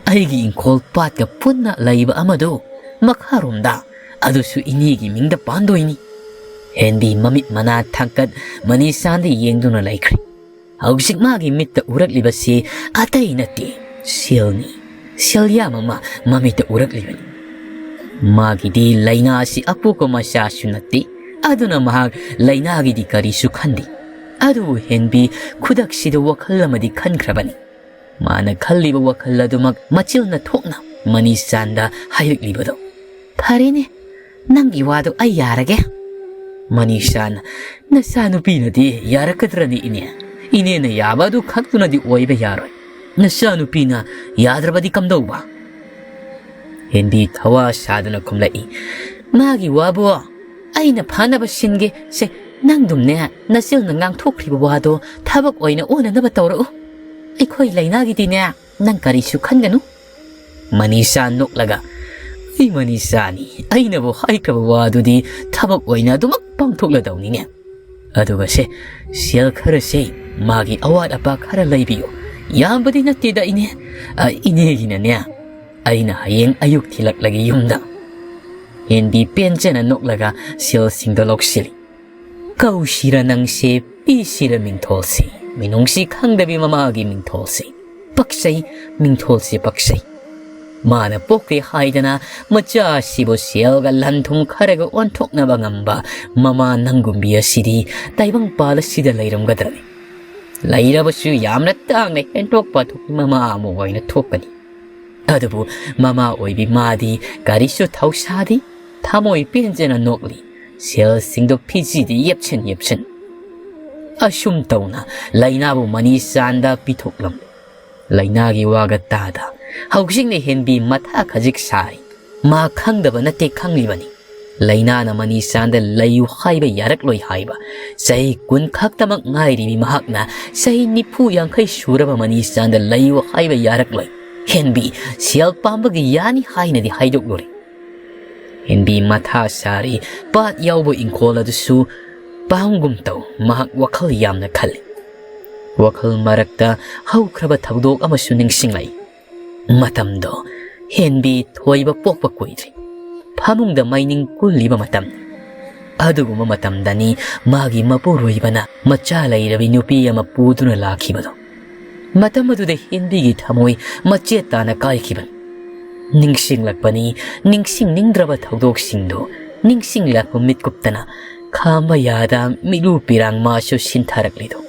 ꯑꯩꯒꯤ ꯏꯪꯈꯣꯜ ꯄꯥꯠꯀ ꯄꯨꯟꯅ ꯂꯩꯕ ꯑꯃꯗꯣ ꯃꯈꯥꯔꯣꯝꯗ, ꯑꯗꯨꯁꯨ ꯏꯅꯦꯒꯤ ꯃꯤꯡꯗ ꯄꯥꯟꯗꯣꯏꯅꯤ꯫ ꯍꯦꯟꯕꯤ ꯃꯃꯤꯠ ꯃꯅꯥ ꯊꯥꯡꯀꯠ ꯃꯅꯤꯁꯥꯟꯗ ꯌꯦꯡꯗꯨꯅ ꯂꯩꯈ꯭ꯔꯦ꯫ ꯍꯧꯖꯤꯛ ꯃꯥꯒꯤ ꯃꯤꯠꯇ ꯎꯔꯛꯂꯤꯕꯁꯤ ꯑꯇꯩ ꯅꯠꯇꯦ, ꯁꯦꯜꯅꯤ꯫ ꯁꯦꯜ ꯌꯥꯝ ꯑꯃ ꯃꯃꯤꯠꯇ ꯎꯔꯛꯂꯤꯕꯅꯤ꯫ ꯃꯥꯒꯤꯗꯤ ꯂꯥꯏꯅꯥ ꯑꯁꯤ ꯑꯄꯣꯛꯄ ꯃꯆꯥꯁꯨ ꯅꯠꯇꯦ, ꯑꯗꯨꯅ ꯃꯍꯥꯛ ꯂꯥꯏꯅꯥꯒꯤꯗꯤ ꯀꯔꯤꯁꯨ ꯈꯟꯗꯦ꯫ ꯑꯗꯨꯕꯨ ꯍꯦꯟꯕꯤ ꯈꯨꯗꯛꯁꯤꯗ ꯋꯥꯈꯜ ꯑꯃꯗꯤ ꯈꯟꯈ꯭ꯔꯕꯅꯤ꯫ ꯃꯥꯅ ꯈꯜꯂꯤꯕ ꯋꯥꯈꯜ ꯑꯗꯨꯃꯛ ꯃꯆꯤꯜꯅ ꯊꯣꯛꯅ ꯃꯅꯤꯁꯥꯟꯗ ꯍꯥꯏꯔꯛꯂꯤꯕꯗꯣ, "ꯐꯔꯦꯅꯦ, ꯅꯪꯒꯤ ꯋꯥꯗꯣ ꯑꯩ ꯌꯥꯔꯒꯦ꯫" ꯃꯅꯤꯁꯥꯟ, "ꯅꯆꯥꯅꯨꯄꯤꯅꯗꯤ ꯌꯥꯔꯛꯀꯗ꯭ꯔꯅꯤ ꯏꯅꯦ? ꯏꯅꯦꯅ ꯌꯥꯕ ꯑꯗꯨ ꯈꯛꯇꯨꯅꯗꯤ ꯑꯣꯏꯕ ꯌꯥꯔꯣꯏ꯫ ꯅꯆꯥꯅꯨꯄꯤꯅ ꯌꯥꯗ꯭ꯔꯕꯗꯤ ꯀꯝꯗꯧꯕ?" ꯍꯦꯟꯕꯤ ꯊꯋꯥ ꯁꯥꯗꯅ ꯈꯨꯝꯂꯛꯏ, "ꯃꯥꯒꯤ ꯋꯥꯕꯨ ꯑꯩꯅ ꯐꯥꯅꯕ ꯁꯤꯟꯒꯦ꯫ ꯁꯦ, ꯅꯪꯗꯨꯝꯅꯦ, ꯅꯆꯤꯜꯅ ꯉꯥꯡꯊꯣꯛꯈ꯭ꯔꯤꯕ ꯋꯥꯗꯣ ꯊꯕꯛ ꯑꯣꯏꯅ ꯑꯣꯟꯅꯅꯕ ꯇꯧꯔꯛꯎ꯫ ꯑꯩꯈꯣꯏ ꯂꯥꯏꯅꯥꯒꯤꯗꯤꯅꯦ, ꯅꯪ ꯀꯔꯤꯁꯨ ꯈꯟꯒꯅꯨ꯫" ꯃꯅꯤꯁꯥ ꯅꯣꯛꯂꯒ, "ꯑꯩ ꯃꯅꯤꯁꯥꯅꯤ, ꯑꯩꯅꯕꯨ ꯍꯥꯏꯈ꯭ꯔꯕ ꯋꯥꯗꯨꯗꯤ ꯊꯕꯛ ꯑꯣꯏꯅ ꯑꯗꯨꯃꯛ ꯄꯥꯡꯊꯣꯛꯂꯗꯧꯅꯤꯅꯦ꯫ ꯑꯗꯨꯒ ꯁꯦ, ꯁꯦꯜ ꯈꯔꯁꯦ ꯃꯥꯒꯤ ꯑꯋꯥꯠ ꯑꯄꯥ ꯈꯔ ꯂꯩꯕꯤꯌꯨ꯫ ꯌꯥꯝꯕꯗꯤ ꯅꯠꯇꯦꯗ ꯏꯅꯦ, ꯑ, ꯏꯅꯦꯒꯤꯅꯅꯦ, ꯑꯩꯅ ꯍꯌꯦꯡ ꯑꯌꯨꯛ ꯊꯤꯜꯂꯛꯂꯒꯦ ꯌꯨꯝꯗ꯫" ꯍꯦꯟꯕꯤ ꯄꯦꯟꯖꯅ ꯅꯣꯛꯂꯒ ꯁꯦꯜꯁꯤꯡꯗꯣ ꯂꯧꯁꯤꯜꯂꯤ꯫ "ꯀꯧꯁꯤꯔ ꯅꯪꯁꯦ, ꯄꯤꯁꯤꯔ ꯃꯤꯡꯊꯣꯜꯁꯦ, ꯃꯤꯅꯨꯡꯁꯤ ꯈꯪꯗꯕꯤ ꯃꯃꯥꯒꯤ ꯃꯤꯡꯊꯣꯜꯁꯦ꯫ ꯄꯛꯆꯩ, ꯃꯤꯡꯊꯣꯜꯁꯦ ꯄꯛꯆꯩ꯫" ꯃꯥꯅ ꯄꯣꯛꯀꯦ ꯍꯥꯏꯗꯅ ꯃꯆꯥꯁꯤꯕꯨ ꯁꯦꯜꯒ ꯂꯟ ꯊꯨꯝ ꯈꯔꯒ ꯑꯣꯟꯊꯣꯛꯅꯕ ꯉꯝꯕ ꯃꯃꯥ ꯅꯪꯒꯨꯝꯕꯤ ꯑꯁꯤꯗꯤ ꯇꯥꯏꯕꯪꯄꯥꯜ ꯑꯁꯤꯗ ꯂꯩꯔꯝꯒꯗ꯭ꯔꯅꯤ? ꯂꯩꯔꯕꯁꯨ ꯌꯥꯝꯅ ꯇꯥꯡꯅ ꯍꯦꯟꯗꯣꯛ ꯄꯥꯊꯣꯛꯀꯤ ꯃꯃꯥ ꯑꯃ ꯑꯣꯏꯅ ꯊꯣꯛꯀꯅꯤ꯫ ꯑꯗꯨꯕꯨ ꯃꯃꯥ ꯑꯣꯏꯕꯤ ꯃꯥꯗꯤ ꯀꯔꯤꯁꯨ ꯊꯧꯁꯥꯗꯦ, ꯊꯃꯣꯏ ꯄꯦꯟꯖꯅ ꯅꯣꯛꯂꯤ, ꯁꯦꯜꯁꯤꯡꯗꯨ ꯐꯤꯖꯤꯗ ꯌꯦꯞꯁꯤꯟ ꯌꯦꯞꯁꯤꯟ꯫ ꯑꯁꯨꯝ ꯇꯧꯅ ꯂꯥꯏꯅꯥꯕꯨ ꯃꯅꯤꯆꯥꯟꯗ ꯄꯤꯊꯣꯛꯂꯝꯂꯦ꯫ ꯂꯥꯏꯅꯥꯒꯤ ꯋꯥꯒ ꯇꯥꯗ ꯍꯧꯖꯤꯛꯅ ꯍꯦꯟꯕꯤ ꯃꯊꯥ ꯈꯖꯤꯛ ꯁꯥꯔꯤ꯫ ꯃꯥ ꯈꯪꯗꯕ ꯅꯠꯇꯦ, ꯈꯪꯂꯤꯕꯅꯤ꯫ ꯂꯥꯏꯅꯥꯅ ꯃꯅꯤꯆꯥꯟꯗ ꯂꯩꯌꯨ ꯍꯥꯏꯕ ꯌꯥꯔꯛꯂꯣꯏ ꯍꯥꯏꯕ꯫ ꯆꯍꯤ ꯀꯨꯟ ꯈꯛꯇꯃꯛ ꯉꯥꯏꯔꯤꯕꯤ ꯃꯍꯥꯛꯅ ꯆꯍꯤ ꯅꯤꯐꯨ ꯌꯥꯡꯈꯩ ꯁꯨꯔꯕ ꯃꯅꯤꯆꯥꯟꯗ ꯂꯩꯌꯨ ꯍꯥꯏꯕ ꯌꯥꯔꯛꯂꯣꯏ꯫ ꯍꯦꯟꯕꯤ ꯁꯦꯜ ꯄꯥꯝꯕꯒꯤ ꯌꯥꯅꯤ ꯍꯥꯏꯅꯗꯤ ꯍꯥꯏꯗꯣꯛꯂꯨꯔꯦ꯫ ꯍꯦꯟꯕꯤ ꯃꯊꯥ ꯁꯥꯔꯤ꯫ ꯄꯥꯠ ꯌꯥꯎꯕ ꯏꯪꯈꯣꯜ ꯑꯗꯨꯁꯨ ꯄꯥꯝꯒꯨꯝ ꯇꯧ꯫ ꯃꯍꯥꯛ ꯋꯥꯈꯜ ꯌꯥꯝꯅ ꯈꯜꯂꯤ꯫ ꯋꯥꯈꯜ ꯃꯔꯛꯇ ꯍꯧꯈ꯭ꯔꯕ ꯊꯧꯗꯣꯛ ꯑꯃꯁꯨ ꯅꯤꯡꯁꯤꯡꯂꯛꯏ꯫ ꯃꯇꯝꯗꯣ ꯍꯦꯟꯕꯤ ꯊꯣꯏꯕ ꯄꯣꯛꯄ ꯀꯨꯏꯗ꯭ꯔꯤ꯫ ꯐꯃꯨꯡꯗ ꯃꯩꯅꯤꯡ ꯀꯨꯜꯂꯤꯕ ꯃꯇꯝꯅꯤ꯫ ꯑꯗꯨꯒꯨꯝꯕ ꯃꯇꯝꯗꯅꯤ ꯃꯥꯒꯤ ꯃꯄꯨꯔꯣꯏꯕꯅ ꯃꯆꯥ ꯂꯩꯔꯕꯤ ꯅꯨꯄꯤ ꯑꯃ ꯄꯨꯗꯨꯅ ꯂꯥꯛꯈꯤꯕꯗꯣ꯫ ꯃꯇꯝ ꯑꯗꯨꯗ ꯍꯤꯟꯕꯤꯒꯤ ꯊꯃꯣꯏ ꯃꯆꯦꯠ ꯇꯥꯅ ꯀꯥꯏꯈꯤꯕꯅꯤ꯫ ꯅꯤꯡꯁꯤꯡꯂꯛꯄꯅꯤ, ꯅꯤꯡꯁꯤꯡꯅꯤꯡꯗ꯭ꯔꯕ ꯊꯧꯗꯣꯛꯁꯤꯡꯗꯨ ꯅꯤꯡꯁꯤꯡꯂꯛꯄ ꯃꯤꯠꯀꯨꯞꯇꯅ ꯈꯥꯝꯕ ꯌꯥꯗ ꯃꯤꯠꯂꯨ ꯄꯤꯔꯥꯡ ꯃꯥꯁꯨ ꯁꯤꯟꯊꯔꯛꯂꯤꯗꯣ꯫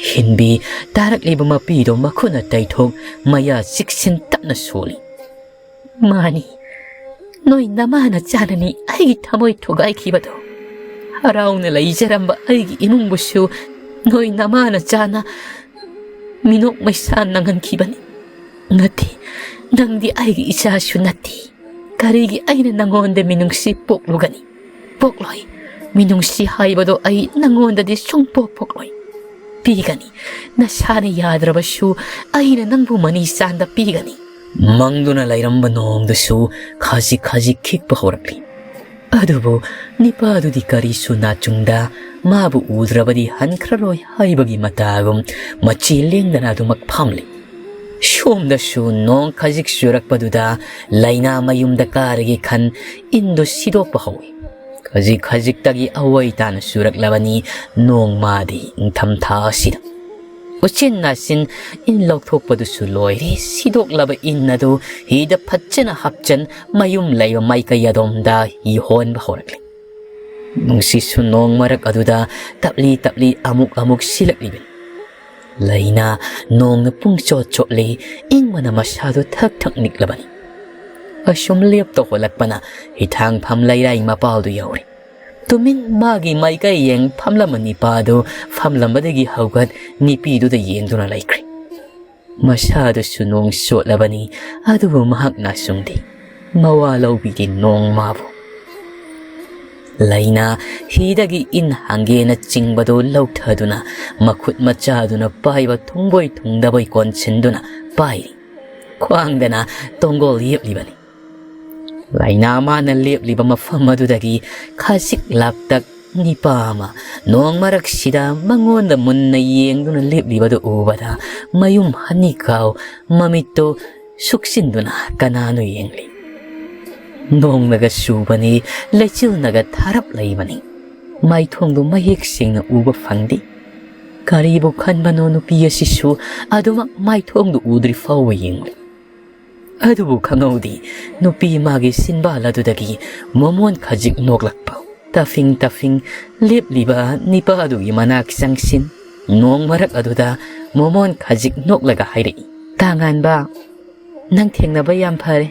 ꯍꯤꯟꯕꯤ ꯇꯥꯔꯛꯂꯤꯕ ꯃꯄꯤꯗꯣ ꯃꯈꯨꯠꯅ ꯇꯩꯊꯣꯛ ꯃꯌꯥ ꯆꯤꯛꯁꯤꯟ ꯇꯞꯅ ꯁꯣꯜꯂꯤ꯫ "ꯃꯥꯅꯤ, ꯅꯣꯏ ꯅꯃꯥꯅ ꯆꯥꯅꯅꯤ ꯑꯩꯒꯤ ꯊꯃꯣꯏ ꯊꯨꯒꯥꯏꯈꯤꯕꯗꯣ꯫ ꯍꯔꯥꯎꯅ ꯂꯩꯖꯔꯝꯕ ꯑꯩꯒꯤ ꯏꯃꯨꯡꯕꯨꯁꯨ ꯅꯣꯏ ꯅꯃꯥꯅ ꯆꯥꯅ ꯃꯤꯅꯣꯛ ꯃꯩꯁꯥ ꯅꯪꯍꯟꯈꯤꯕꯅꯤ꯫ ꯅꯠꯇꯦ, ꯅꯪꯗꯤ ꯑꯩꯒꯤ ꯏꯆꯥꯁꯨ ꯅꯠꯇꯦ꯫ ꯀꯔꯤꯒꯤ ꯑꯩꯅ ꯅꯪꯉꯣꯟꯗ ꯃꯤꯅꯨꯡꯁꯤ ꯄꯣꯛꯂꯨꯒꯅꯤ? ꯄꯣꯛꯂꯣꯏ꯫ ꯃꯤꯅꯨꯡꯁꯤ ꯍꯥꯏꯕꯗꯣ ꯑꯩ ꯅꯪꯉꯣꯟꯗꯗꯤ ꯁꯨꯡꯄꯣꯛ ꯄꯣꯛꯂꯣꯏ꯫ ꯄꯤꯒꯅꯤ꯫ ꯅꯁꯥꯅ ꯌꯥꯗ꯭ꯔꯕꯁꯨ ꯑꯩꯅ ꯅꯪꯕꯨ ꯃꯅꯤ ꯆꯥꯟꯗ ꯄꯤꯒꯅꯤ꯫" ꯃꯪꯗꯨꯅ ꯂꯩꯔꯝꯕ ꯅꯣꯡꯗꯨꯁꯨ ꯈꯖꯤꯛ ꯈꯖꯤꯛ ꯈꯤꯛꯄ ꯍꯧꯔꯛꯂꯤ꯫ ꯑꯗꯨꯕꯨ ꯅꯤꯄꯥꯗꯨꯗꯤ ꯀꯔꯤꯁꯨ ꯅꯥꯆꯨꯡꯗ ꯃꯥꯕꯨ ꯎꯗ꯭ꯔꯕꯗꯤ ꯍꯟꯈ꯭ꯔꯔꯣꯏ ꯍꯥꯏꯕꯒꯤ ꯃꯇꯥꯒꯨꯝ ꯃꯆꯤ ꯂꯦꯡꯗꯅ ꯑꯗꯨꯃꯛ ꯐꯝꯂꯤ꯫ ꯁꯣꯝꯗꯁꯨ ꯅꯣꯡ ꯈꯖꯤꯛ ꯆꯨꯔꯛꯄꯗꯨꯗ ꯂꯥꯏꯅꯥ ꯃꯌꯨꯝꯗ ꯀꯥꯔꯒꯦ ꯈꯟ ꯏꯟꯗꯨ ꯁꯤꯗꯣꯛꯄ ꯍꯧꯏ꯫ ꯈꯖꯤꯛ ꯈꯖꯤꯛꯇꯒꯤ ꯑꯋꯥꯏ ꯇꯥꯅ ꯆꯨꯔꯛꯂꯕꯅꯤ ꯅꯣꯡꯃꯥꯗꯤ ꯏꯪꯊꯝꯊꯥ ꯑꯁꯤꯗ꯫ ꯎꯆꯤꯟ ꯅꯥꯆꯤꯟ ꯏꯟ ꯂꯧꯊꯣꯛꯄꯗꯨꯁꯨ ꯂꯣꯏꯔꯦ꯫ ꯁꯤꯗꯣꯛꯂꯕ ꯏꯟ ꯑꯗꯨ ꯍꯤꯗ ꯐꯖꯅ ꯍꯥꯞꯆꯟ ꯃꯌꯨꯝ ꯂꯩꯕ ꯃꯥꯏꯀꯩ ꯑꯗꯣꯝꯗ ꯍꯤ ꯍꯣꯟꯕ ꯍꯧꯔꯛꯂꯤ꯫ ꯅꯨꯡꯁꯤꯠꯁꯨ ꯅꯣꯡ ꯃꯔꯛ ꯑꯗꯨꯗ ꯇꯞꯂꯤ ꯇꯞꯂꯤ ꯑꯃꯨꯛ ꯑꯃꯨꯛ ꯁꯤꯜꯂꯛꯂꯤꯕꯅꯤ꯫ ꯂꯩꯅꯥ ꯅꯣꯡꯅ ꯄꯨꯡ ꯆꯣꯠ ꯆꯣꯠꯂꯤ, ꯏꯪꯕꯅ ꯃꯁꯥꯗꯨ ꯊꯛ ꯊꯛ ꯅꯤꯛꯂꯕꯅꯤ꯫ ꯑꯁꯨꯝ ꯂꯦꯞꯇ ꯍꯣꯠꯂꯛꯄꯅ ꯍꯤꯊꯥꯡꯐꯝ ꯂꯩꯔꯥꯏ ꯃꯄꯥꯜꯗꯨ ꯌꯧꯔꯦ꯫ ꯇꯨꯃꯤꯟ ꯃꯥꯒꯤ ꯃꯥꯏꯀꯩ ꯌꯦꯡ ꯐꯝꯂꯝꯕ ꯅꯤꯄꯥꯗꯨ ꯐꯝꯂꯝꯕꯗꯒꯤ ꯍꯧꯒꯠ ꯅꯤꯄꯤꯗꯨꯗ ꯌꯦꯡꯗꯨꯅ ꯂꯩꯈ꯭ꯔꯦ꯫ ꯃꯁꯥꯗꯨꯁꯨ ꯅꯣꯡ ꯆꯣꯠꯂꯕꯅꯤ, ꯑꯗꯨꯕꯨ ꯃꯍꯥꯛ ꯅꯥꯆꯨꯡꯗꯦ꯫ ꯃꯋꯥ ꯂꯧꯕꯤꯗꯦ ꯅꯣꯡ ꯃꯥꯕꯨ꯫ ꯂꯩꯅꯥ ꯍꯤꯗꯒꯤ ꯏꯟ ꯍꯥꯡꯒꯦꯅ ꯆꯤꯡꯕꯗꯨ ꯂꯧꯊꯗꯨꯅ ꯃꯈꯨꯠ ꯃꯆꯥꯗꯨꯅ ꯄꯥꯏꯕ ꯊꯨꯡꯕꯣꯏ ꯊꯨꯡꯗꯕꯣꯏ ꯀꯣꯟꯁꯤꯟꯗꯨꯅ ꯄꯥꯏꯔꯤ꯫ ꯈ꯭ꯋꯥꯡꯗꯅ ꯇꯣꯡꯒꯣꯜ ꯌꯦꯞꯂꯤꯕꯅꯤ꯫ ꯂꯥꯏꯅꯥ ꯃꯥꯅ ꯂꯦꯞꯂꯤꯕ ꯃꯐꯝ ꯑꯗꯨꯗꯒꯤ ꯈꯖꯤꯛ ꯂꯥꯞꯇꯛ ꯅꯤꯄꯥ ꯑꯃ ꯅꯣꯡ ꯃꯔꯛꯁꯤꯗ ꯃꯉꯣꯟꯗ ꯃꯨꯟꯅ ꯌꯦꯡꯗꯨꯅ ꯂꯦꯞꯂꯤꯕꯗꯨ ꯎꯕꯗ ꯃꯌꯨꯝ ꯍꯅꯤꯀꯥꯎ ꯃꯃꯤꯠꯇꯨ ꯁꯨꯛꯆꯤꯟꯗꯨꯅ ꯀꯅꯥꯅꯣ ꯌꯦꯡꯂꯤ꯫ ꯅꯣꯡꯅꯒ ꯆꯨꯕꯅꯤ, ꯂꯩꯆꯤꯜꯅꯒ ꯊꯥꯔꯞ ꯂꯩꯕꯅꯤ꯫ ꯃꯥꯏꯊꯣꯡꯗꯨ ꯃꯌꯦꯛ ꯁꯦꯡꯅ ꯎꯕ ꯐꯪꯗꯦ꯫ ꯀꯔꯤꯕꯨ ꯈꯟꯕꯅꯣ ꯅꯨꯄꯤ ꯑꯁꯤꯁꯨ ꯑꯗꯨꯃꯛ ꯃꯥꯏꯊꯣꯡꯗꯨ ꯎꯗ꯭ꯔꯤ ꯐꯥꯎꯕ ꯌꯦꯡꯂꯤ꯫ ꯑꯗꯨꯕꯨ ꯈꯪꯍꯧꯗꯦ, ꯅꯨꯄꯤ ꯃꯥꯒꯤ ꯁꯤꯟꯕꯥꯜ ꯑꯗꯨꯗꯒꯤ ꯃꯣꯃꯣꯟ ꯈꯖꯤꯛ ꯅꯣꯛꯂꯛꯄ꯫ ꯇꯐꯤꯡ ꯇꯐꯤꯡ ꯂꯦꯞꯂꯤꯕ ꯅꯤꯄꯥ ꯑꯗꯨꯒꯤ ꯃꯅꯥꯛ ꯆꯪꯁꯤꯟ, ꯅꯣꯡ ꯃꯔꯛ ꯑꯗꯨꯗ ꯃꯣꯃꯣꯟ ꯈꯖꯤꯛ ꯅꯣꯛꯂꯒ ꯍꯥꯏꯔꯛꯏ, "ꯇꯥꯉꯥꯟꯕ, ꯅꯪ ꯊꯦꯡꯅꯕ ꯌꯥꯝ ꯐꯔꯦ꯫"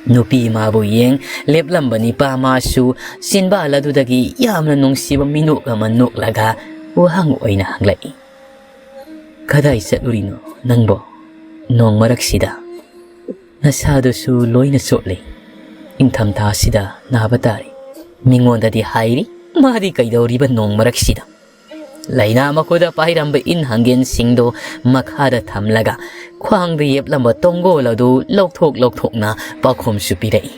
ꯅꯨꯄꯤ ꯃꯥꯕꯨ ꯌꯦꯡ ꯂꯦꯞꯂꯝꯕ ꯅꯤꯄꯥ ꯃꯥꯁꯨ ꯆꯤꯟꯕꯥꯜ ꯑꯗꯨꯗꯒꯤ ꯌꯥꯝꯅ ꯅꯨꯡꯁꯤꯕ ꯃꯤꯅꯣꯛ ꯑꯃ ꯅꯣꯛꯂꯒ ꯋꯥꯍꯪ ꯑꯣꯏꯅ ꯍꯪꯂꯛꯏ, "ꯀꯗꯥꯏ ꯆꯠꯂꯨꯔꯤꯅꯣ ꯅꯪꯕꯣ ꯅꯣꯡ ꯃꯔꯛꯁꯤꯗ? ꯅꯁꯥꯗꯨꯁꯨ ꯂꯣꯏꯅ ꯆꯣꯠꯂꯤ꯫ ꯏꯪꯊꯝꯊꯥꯁꯤꯗ ꯅꯥꯕ ꯇꯥꯔꯦ꯫" ꯃꯤꯉꯣꯟꯗꯗꯤ ꯍꯥꯏꯔꯤ, ꯃꯥꯗꯤ ꯀꯩꯗꯧꯔꯤꯕ ꯅꯣꯡ ꯃꯔꯛꯁꯤꯗ? ꯂꯩꯅꯥ ꯃꯈꯨꯗ ꯄꯥꯏꯔꯝꯕ ꯏꯟ ꯍꯪꯒꯦꯟꯁꯤꯡꯗꯨ ꯃꯈꯥꯗ ꯊꯝꯂꯒ ꯈ꯭ꯋꯥꯡꯗ ꯌꯦꯞꯂꯝꯕ ꯇꯣꯡꯒꯣꯜ ꯑꯗꯨ ꯂꯧꯊꯣꯛ ꯂꯧꯊꯣꯛꯅ ꯄꯥꯎꯈꯨꯝꯁꯨ ꯄꯤꯔꯛꯏ꯫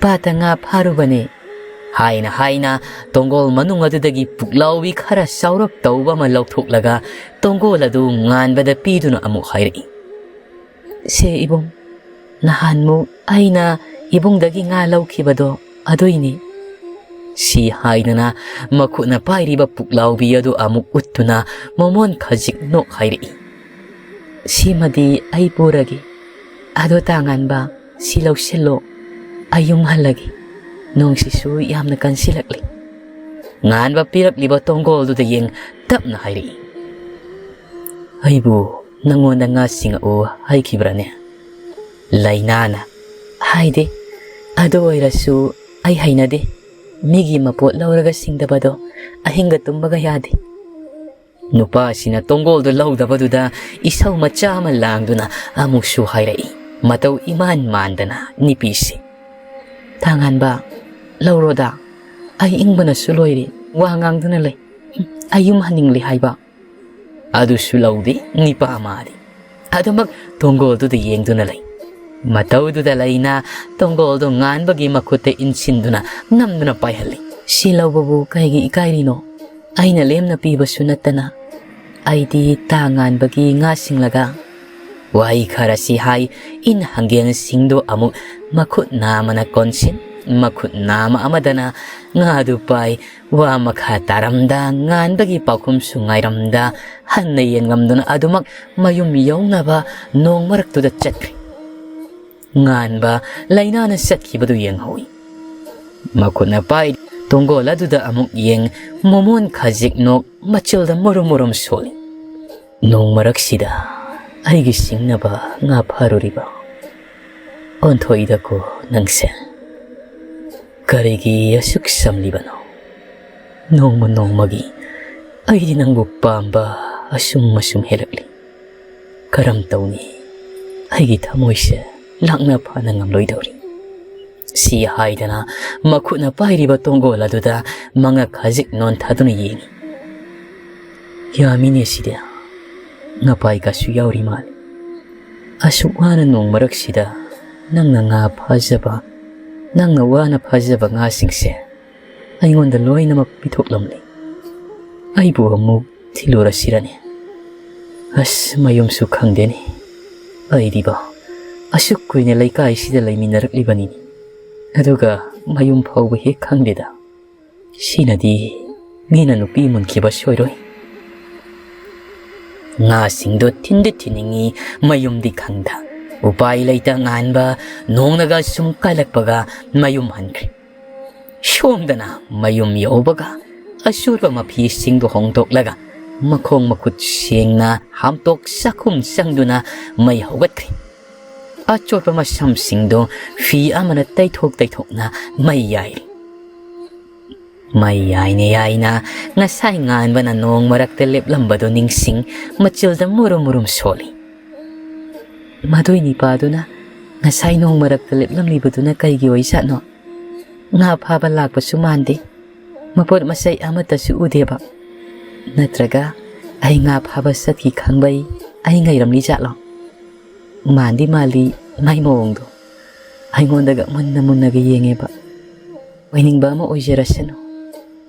"ꯄꯥꯠꯇ ꯉꯥ ꯐꯥꯔꯨꯕꯅꯦ" ꯍꯥꯏꯅ ꯍꯥꯏꯅ ꯇꯣꯡꯒꯣꯜ ꯃꯅꯨꯡ ꯑꯗꯨꯗꯒꯤ ꯄꯨꯛꯂꯥꯎꯕꯤ ꯈꯔ ꯆꯥꯎꯔꯞ ꯇꯧꯕ ꯑꯃ ꯂꯧꯊꯣꯛꯂꯒ ꯇꯣꯡꯒꯣꯜ ꯑꯗꯨ ꯉꯥꯟꯕꯗ ꯄꯤꯗꯨꯅ ꯑꯃꯨꯛ ꯍꯥꯏꯔꯛꯏ, "ꯁꯦ ꯏꯕꯨꯡ, ꯅꯍꯥꯟꯃꯨꯛ ꯑꯩꯅ ꯏꯕꯨꯡꯗꯒꯤ ꯉꯥ ꯂꯧꯈꯤꯕꯗꯣ ꯑꯗꯨꯏꯅꯤ꯫" ꯁꯤ ꯍꯥꯏꯗꯨꯅ ꯃꯈꯨꯠꯅ ꯄꯥꯏꯔꯤꯕ ꯄꯨꯛꯂꯥꯎꯕꯤ ꯑꯗꯨ ꯑꯃꯨꯛ ꯎꯠꯇꯨꯅ ꯃꯣꯃꯣꯟ ꯈꯖꯤꯛ ꯅꯣꯛ ꯍꯥꯏꯔꯛꯏ, "ꯁꯤꯃꯗꯤ ꯑꯩ ꯄꯨꯔꯒꯦ꯫ ꯑꯗꯣ ꯇꯥꯉꯥꯟꯕ, ꯁꯤ ꯂꯧꯁꯤꯜꯂꯣ, ꯑꯩ ꯌꯨꯝ ꯍꯜꯂꯒꯦ꯫ ꯅꯣꯡꯁꯤꯁꯨ ꯌꯥꯝꯅ ꯀꯟꯁꯤꯜꯂꯛꯂꯦ꯫" ꯉꯥꯟꯕ ꯄꯤꯔꯛꯂꯤꯕ ꯇꯣꯡꯒꯣꯜꯗꯨꯗ ꯌꯦꯡ ꯇꯞꯅ ꯍꯥꯏꯔꯛꯏ, "ꯑꯩꯕꯨ ꯅꯪꯉꯣꯟꯗ ꯉꯥ ꯁꯤꯡꯉꯛꯎ ꯍꯥꯏꯈꯤꯕ꯭ꯔꯥꯅꯦ?" ꯂꯩꯅꯥꯅ, "ꯍꯥꯏꯗꯦ, ꯑꯗꯨ ꯑꯣꯏꯔꯁꯨ ꯑꯩ ꯍꯩꯅꯗꯦ꯫ ꯃꯤꯒꯤ ꯃꯄꯣꯠ ꯂꯧꯔꯒ ꯁꯤꯡꯗꯕꯗꯣ ꯑꯍꯤꯡꯒ ꯇꯨꯝꯕꯒ ꯌꯥꯗꯦ꯫" ꯅꯨꯄꯥꯁꯤꯅ ꯇꯣꯡꯒꯣꯜꯗꯨ ꯂꯧꯗꯕꯗꯨꯗ ꯏꯁꯧ ꯃꯆꯥ ꯑꯃ ꯂꯥꯡꯗꯨꯅ ꯑꯃꯨꯛꯁꯨ ꯍꯥꯏꯔꯛꯏ, ꯃꯇꯧ ꯏꯃꯥꯟ ꯃꯥꯟꯗꯅ ꯅꯤꯄꯤꯁꯤ꯫ "ꯇꯥꯉꯥꯟꯕ, ꯂꯧꯔꯣꯗ, ꯑꯩ ꯏꯪꯕꯅꯁꯨ ꯂꯣꯏꯔꯦ, ꯋꯥ ꯉꯥꯡꯗꯨꯅ ꯂꯩ꯫ ꯑꯩ ꯌꯨꯝ ꯍꯟꯅꯤꯡꯂꯦ ꯍꯥꯏꯕ꯫" ꯑꯗꯨꯁꯨ ꯂꯧꯗꯦ ꯅꯤꯄꯥ ꯃꯥꯗꯤ꯫ ꯑꯗꯨꯃꯛ ꯇꯣꯡꯒꯣꯜꯗꯨꯗ ꯌꯦꯡꯗꯨꯅ ꯂꯩ꯫ ꯃꯇꯧꯗꯨꯗ ꯂꯩꯅ ꯇꯣꯡꯒꯣꯜꯗꯨ ꯉꯥꯟꯕꯒꯤ ꯃꯈꯨꯠꯇ ꯏꯟꯁꯤꯟꯗꯨꯅ ꯅꯝꯗꯨꯅ ꯄꯥꯏꯍꯜꯂꯤ꯫ "ꯁꯤ ꯂꯧꯕꯕꯨ ꯀꯩꯒꯤ ꯏꯀꯥꯏꯔꯤꯅꯣ? ꯑꯩꯅ ꯂꯦꯝꯅ ꯄꯤꯕꯁꯨ ꯅꯠꯇꯅ꯫ ꯑꯩꯗꯤ ꯇꯥ ꯉꯥꯟꯕꯒꯤ ꯉꯥ ꯁꯤꯡꯂꯒ ꯋꯥꯍꯩ ꯈꯔꯁꯤ ꯍꯥꯏ, ꯏꯟ ꯍꯪꯒꯦꯟꯁꯤꯡꯗꯨ ꯑꯃꯨꯛ ꯃꯈꯨꯠ ꯅꯥꯝꯃꯅ ꯀꯣꯟꯁꯤꯟ, ꯃꯈꯨꯠ ꯅꯥꯝꯃ ꯑꯃꯗꯅ ꯉꯥꯗꯨ ꯄꯥꯏ꯫ ꯋꯥ ꯃꯈꯥ ꯇꯥꯔꯝꯗ ꯉꯥꯟꯕꯒꯤ ꯄꯥꯎꯈꯨꯝꯁꯨ ꯉꯥꯏꯔꯝꯗ ꯍꯟꯅ ꯌꯦꯡꯂꯝꯗꯨꯅ ꯑꯗꯨꯃꯛ ꯃꯌꯨꯝ ꯌꯧꯅꯕ ꯅꯣꯡ ꯃꯔꯛꯇꯨꯗ ꯆꯠꯈ꯭ꯔꯦ꯫ ꯉꯥꯟꯕ ꯂꯥꯏꯅꯥꯅ ꯆꯠꯈꯤꯕꯗꯨ ꯌꯦꯡꯍꯧꯏ꯫ ꯃꯈꯨꯠꯅ ꯄꯥꯏ ꯇꯣꯡꯒꯣꯜ ꯑꯗꯨꯗ ꯑꯃꯨꯛ ꯌꯦꯡ, ꯃꯣꯃꯣꯟ ꯈꯖꯤꯛ ꯅꯣꯛ, ꯃꯆꯤꯜꯗ ꯃꯨꯔꯨꯝ ꯃꯨꯔꯨꯝ ꯁꯣꯜꯂꯤ꯫ "ꯅꯣꯡ ꯃꯔꯛꯁꯤꯗ ꯑꯩꯒꯤ ꯁꯤꯡꯅꯕ ꯉꯥ ꯐꯥꯔꯨꯔꯤꯕ? ꯑꯣꯟꯊꯣꯛꯏꯗꯀꯣ ꯅꯪꯁꯦ꯫ ꯀꯔꯤꯒꯤ ꯑꯁꯨꯛ ꯆꯝꯂꯤꯕꯅꯣ? ꯅꯣꯡꯃ ꯅꯣꯡꯃꯒꯤ ꯑꯩꯗꯤ ꯅꯪꯕꯨ ꯄꯥꯝꯕ ꯑꯁꯨꯝ ꯑꯁꯨꯝ ꯍꯦꯜꯂꯛꯂꯤ꯫ ꯀꯔꯝ ꯇꯧꯅꯤ? ꯑꯩꯒꯤ ꯊꯃꯣꯏꯁꯦ ꯂꯥꯛꯅ ꯐꯥꯅ ꯉꯝꯂꯣꯏꯗꯧꯔꯤ꯫" ꯁꯤ ꯍꯥꯏꯗꯅ ꯃꯈꯨꯠꯅ ꯄꯥꯏꯔꯤꯕ ꯇꯣꯡꯒꯣꯜ ꯑꯗꯨꯗ ꯃꯉꯛ ꯈꯖꯤꯛ ꯅꯣꯟꯊꯗꯨꯅ ꯌꯦꯡꯏ꯫ "ꯌꯥꯝꯃꯤꯅꯦ ꯁꯤꯗꯤ꯫ ꯉꯄꯥꯏꯒꯁꯨ ꯌꯥꯎꯔꯤ ꯃꯥꯜꯂꯤ꯫ ꯑꯁꯨꯛ ꯋꯥꯅ ꯅꯣꯡ ꯃꯔꯛꯁꯤꯗ ꯅꯪꯅ ꯉꯥ ꯐꯥꯖꯕ, ꯅꯪꯅ ꯋꯥꯅ ꯐꯥꯖꯕ ꯉꯥꯁꯤꯡꯁꯦ ꯑꯩꯉꯣꯟꯗ ꯂꯣꯏꯅꯃꯛ ꯄꯤꯊꯣꯛꯂꯝꯂꯤ꯫ ꯑꯩꯕꯨ ꯑꯃꯨꯛ ꯊꯤꯜꯂꯨꯔꯁꯤꯔꯅꯦ? ꯑꯁ, ꯃꯌꯨꯝꯁꯨ ꯈꯪꯗꯦꯅꯦ꯫ ꯑꯩꯗꯤꯕ ꯑꯁꯨꯛ ꯀꯨꯏꯅ ꯂꯩꯀꯥꯏꯁꯤꯗ ꯂꯩꯃꯤꯟꯅꯔꯛꯂꯤꯕꯅꯤꯅꯦ, ꯑꯗꯨꯒ ꯃꯌꯨꯝ ꯐꯥꯎꯕ ꯍꯦꯛ ꯈꯪꯗꯦꯗ꯫ ꯁꯤꯅꯗꯤ ꯃꯤꯅ ꯅꯨꯄꯤ ꯃꯨꯟꯈꯤꯕ ꯁꯣꯏꯔꯣꯏ꯫" ꯉꯥꯁꯤꯡꯗꯣ ꯊꯤꯟꯗꯤ ꯊꯤꯟꯅꯤꯡꯉꯤ, ꯃꯌꯨꯝꯗꯤ ꯈꯪꯗ꯫ ꯎꯄꯥꯏ ꯂꯩꯇ ꯉꯥꯟꯕ ꯅꯣꯡꯅꯒ ꯁꯨꯝ ꯀꯜꯂꯛꯄꯒ ꯃꯌꯨꯝ ꯍꯟꯈ꯭ꯔꯦ꯫ ꯁꯣꯝꯗꯅ ꯃꯌꯨꯝ ꯌꯧꯕꯒ ꯑꯆꯣꯠꯄ ꯃꯐꯤꯁꯤꯡꯗꯨ ꯍꯣꯡꯗꯣꯛꯂꯒ ꯃꯈꯣꯡ ꯃꯈꯨꯠ ꯁꯦꯡꯅ ꯍꯥꯝꯇꯣꯛ ꯆꯥꯛꯈꯨꯝ ꯆꯪꯗꯨꯅ ꯃꯩ ꯍꯧꯒꯠꯈ꯭ꯔꯦ꯫ ꯑꯆꯣꯠꯄ ꯃꯁꯝꯁꯤꯡꯗꯨ ꯐꯤ ꯑꯃꯅ ꯇꯩꯊꯣꯛ ꯇꯩꯊꯣꯛꯅ ꯃꯩ ꯌꯥꯏꯔꯤ꯫ ꯃꯩ ꯌꯥꯏꯅ ꯌꯥꯏꯅ ꯉꯁꯥꯏ ꯉꯥꯟꯕꯅ ꯅꯣꯡ ꯃꯔꯛꯇ ꯂꯦꯞꯂꯝꯕꯗꯨ ꯅꯤꯡꯁꯤꯡ ꯃꯆꯤꯜꯗ ꯃꯨꯔꯨꯝ ꯃꯨꯔꯨꯝ ꯁꯣꯜꯂꯤ꯫ "ꯃꯗꯨꯏ ꯅꯤꯄꯥꯗꯨꯅ ꯉꯁꯥꯏ ꯅꯣꯡ ꯃꯔꯛꯇ ꯂꯦꯞꯂꯝꯂꯤꯕꯗꯨꯅ ꯀꯩꯒꯤ ꯑꯣꯏꯖꯥꯠꯅꯣ? ꯉꯥ ꯐꯥꯕ ꯂꯥꯛꯄꯁꯨ ꯃꯥꯟꯗꯦ, ꯃꯄꯣꯠ ꯃꯆꯩ ꯑꯃꯠꯇꯁꯨ ꯎꯗꯦꯕ꯫ ꯅꯠꯇ꯭ꯔꯒ ꯑꯩ ꯉꯥ ꯐꯥꯕ ꯆꯠꯈꯤ ꯈꯪꯕꯩ ꯑꯩ ꯉꯥꯏꯔꯝꯂꯤ ꯖꯥꯠꯂꯣ? ꯃꯥꯟꯗꯤ ꯃꯥꯜꯂꯤ ꯃꯥꯏ ꯃꯑꯣꯡꯗꯣ꯫ ꯑꯩꯉꯣꯟꯗꯒ ꯃꯨꯟꯅ ꯃꯨꯟꯅꯒ ꯌꯦꯡꯉꯦꯕ꯫ ꯑꯣꯏꯅꯤꯡꯕ ꯑꯃ ꯑꯣꯏꯖꯔꯁꯅꯨ꯫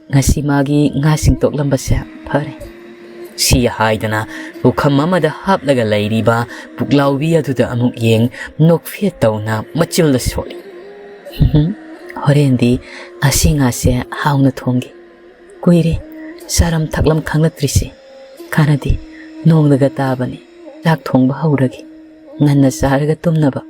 ꯉꯁꯤ ꯃꯥꯒꯤ ꯉꯥꯁꯤꯡ ꯇꯣꯛꯂꯝꯕꯁꯦ ꯐꯔꯦ꯫ ꯁꯤ ꯍꯥꯏꯗꯅ ꯄꯨꯈꯝ ꯑꯃꯗ ꯍꯥꯞꯂꯒ ꯂꯩꯔꯤꯕ ꯄꯨꯛꯂꯥꯎꯕꯤ ꯑꯗꯨꯗ ꯑꯃꯨꯛ ꯌꯦꯡ, ꯅꯣꯛꯐꯦꯠ ꯇꯧꯅ ꯃꯆꯤꯜꯗ ꯁꯣꯜꯂꯤ꯫ "ꯍꯣꯔꯦꯟꯗꯤ ꯑꯁꯤ ꯉꯥꯁꯦ ꯍꯥꯎꯅ ꯊꯣꯡꯒꯦ꯫ ꯀꯨꯏꯔꯦ ꯆꯥꯔꯝ ꯊꯛꯂꯝ ꯈꯪꯂꯛꯇ꯭ꯔꯤꯁꯦ꯫ ꯀꯥꯟꯅꯗꯦ, ꯅꯣꯡꯅꯒ ꯇꯥꯕꯅꯤ꯫ ꯆꯥꯛ ꯊꯣꯡꯕ ꯍꯧꯔꯒꯦ꯫ ꯉꯟꯅ ꯆꯥꯔꯒ ꯇꯨꯝꯅꯕ꯫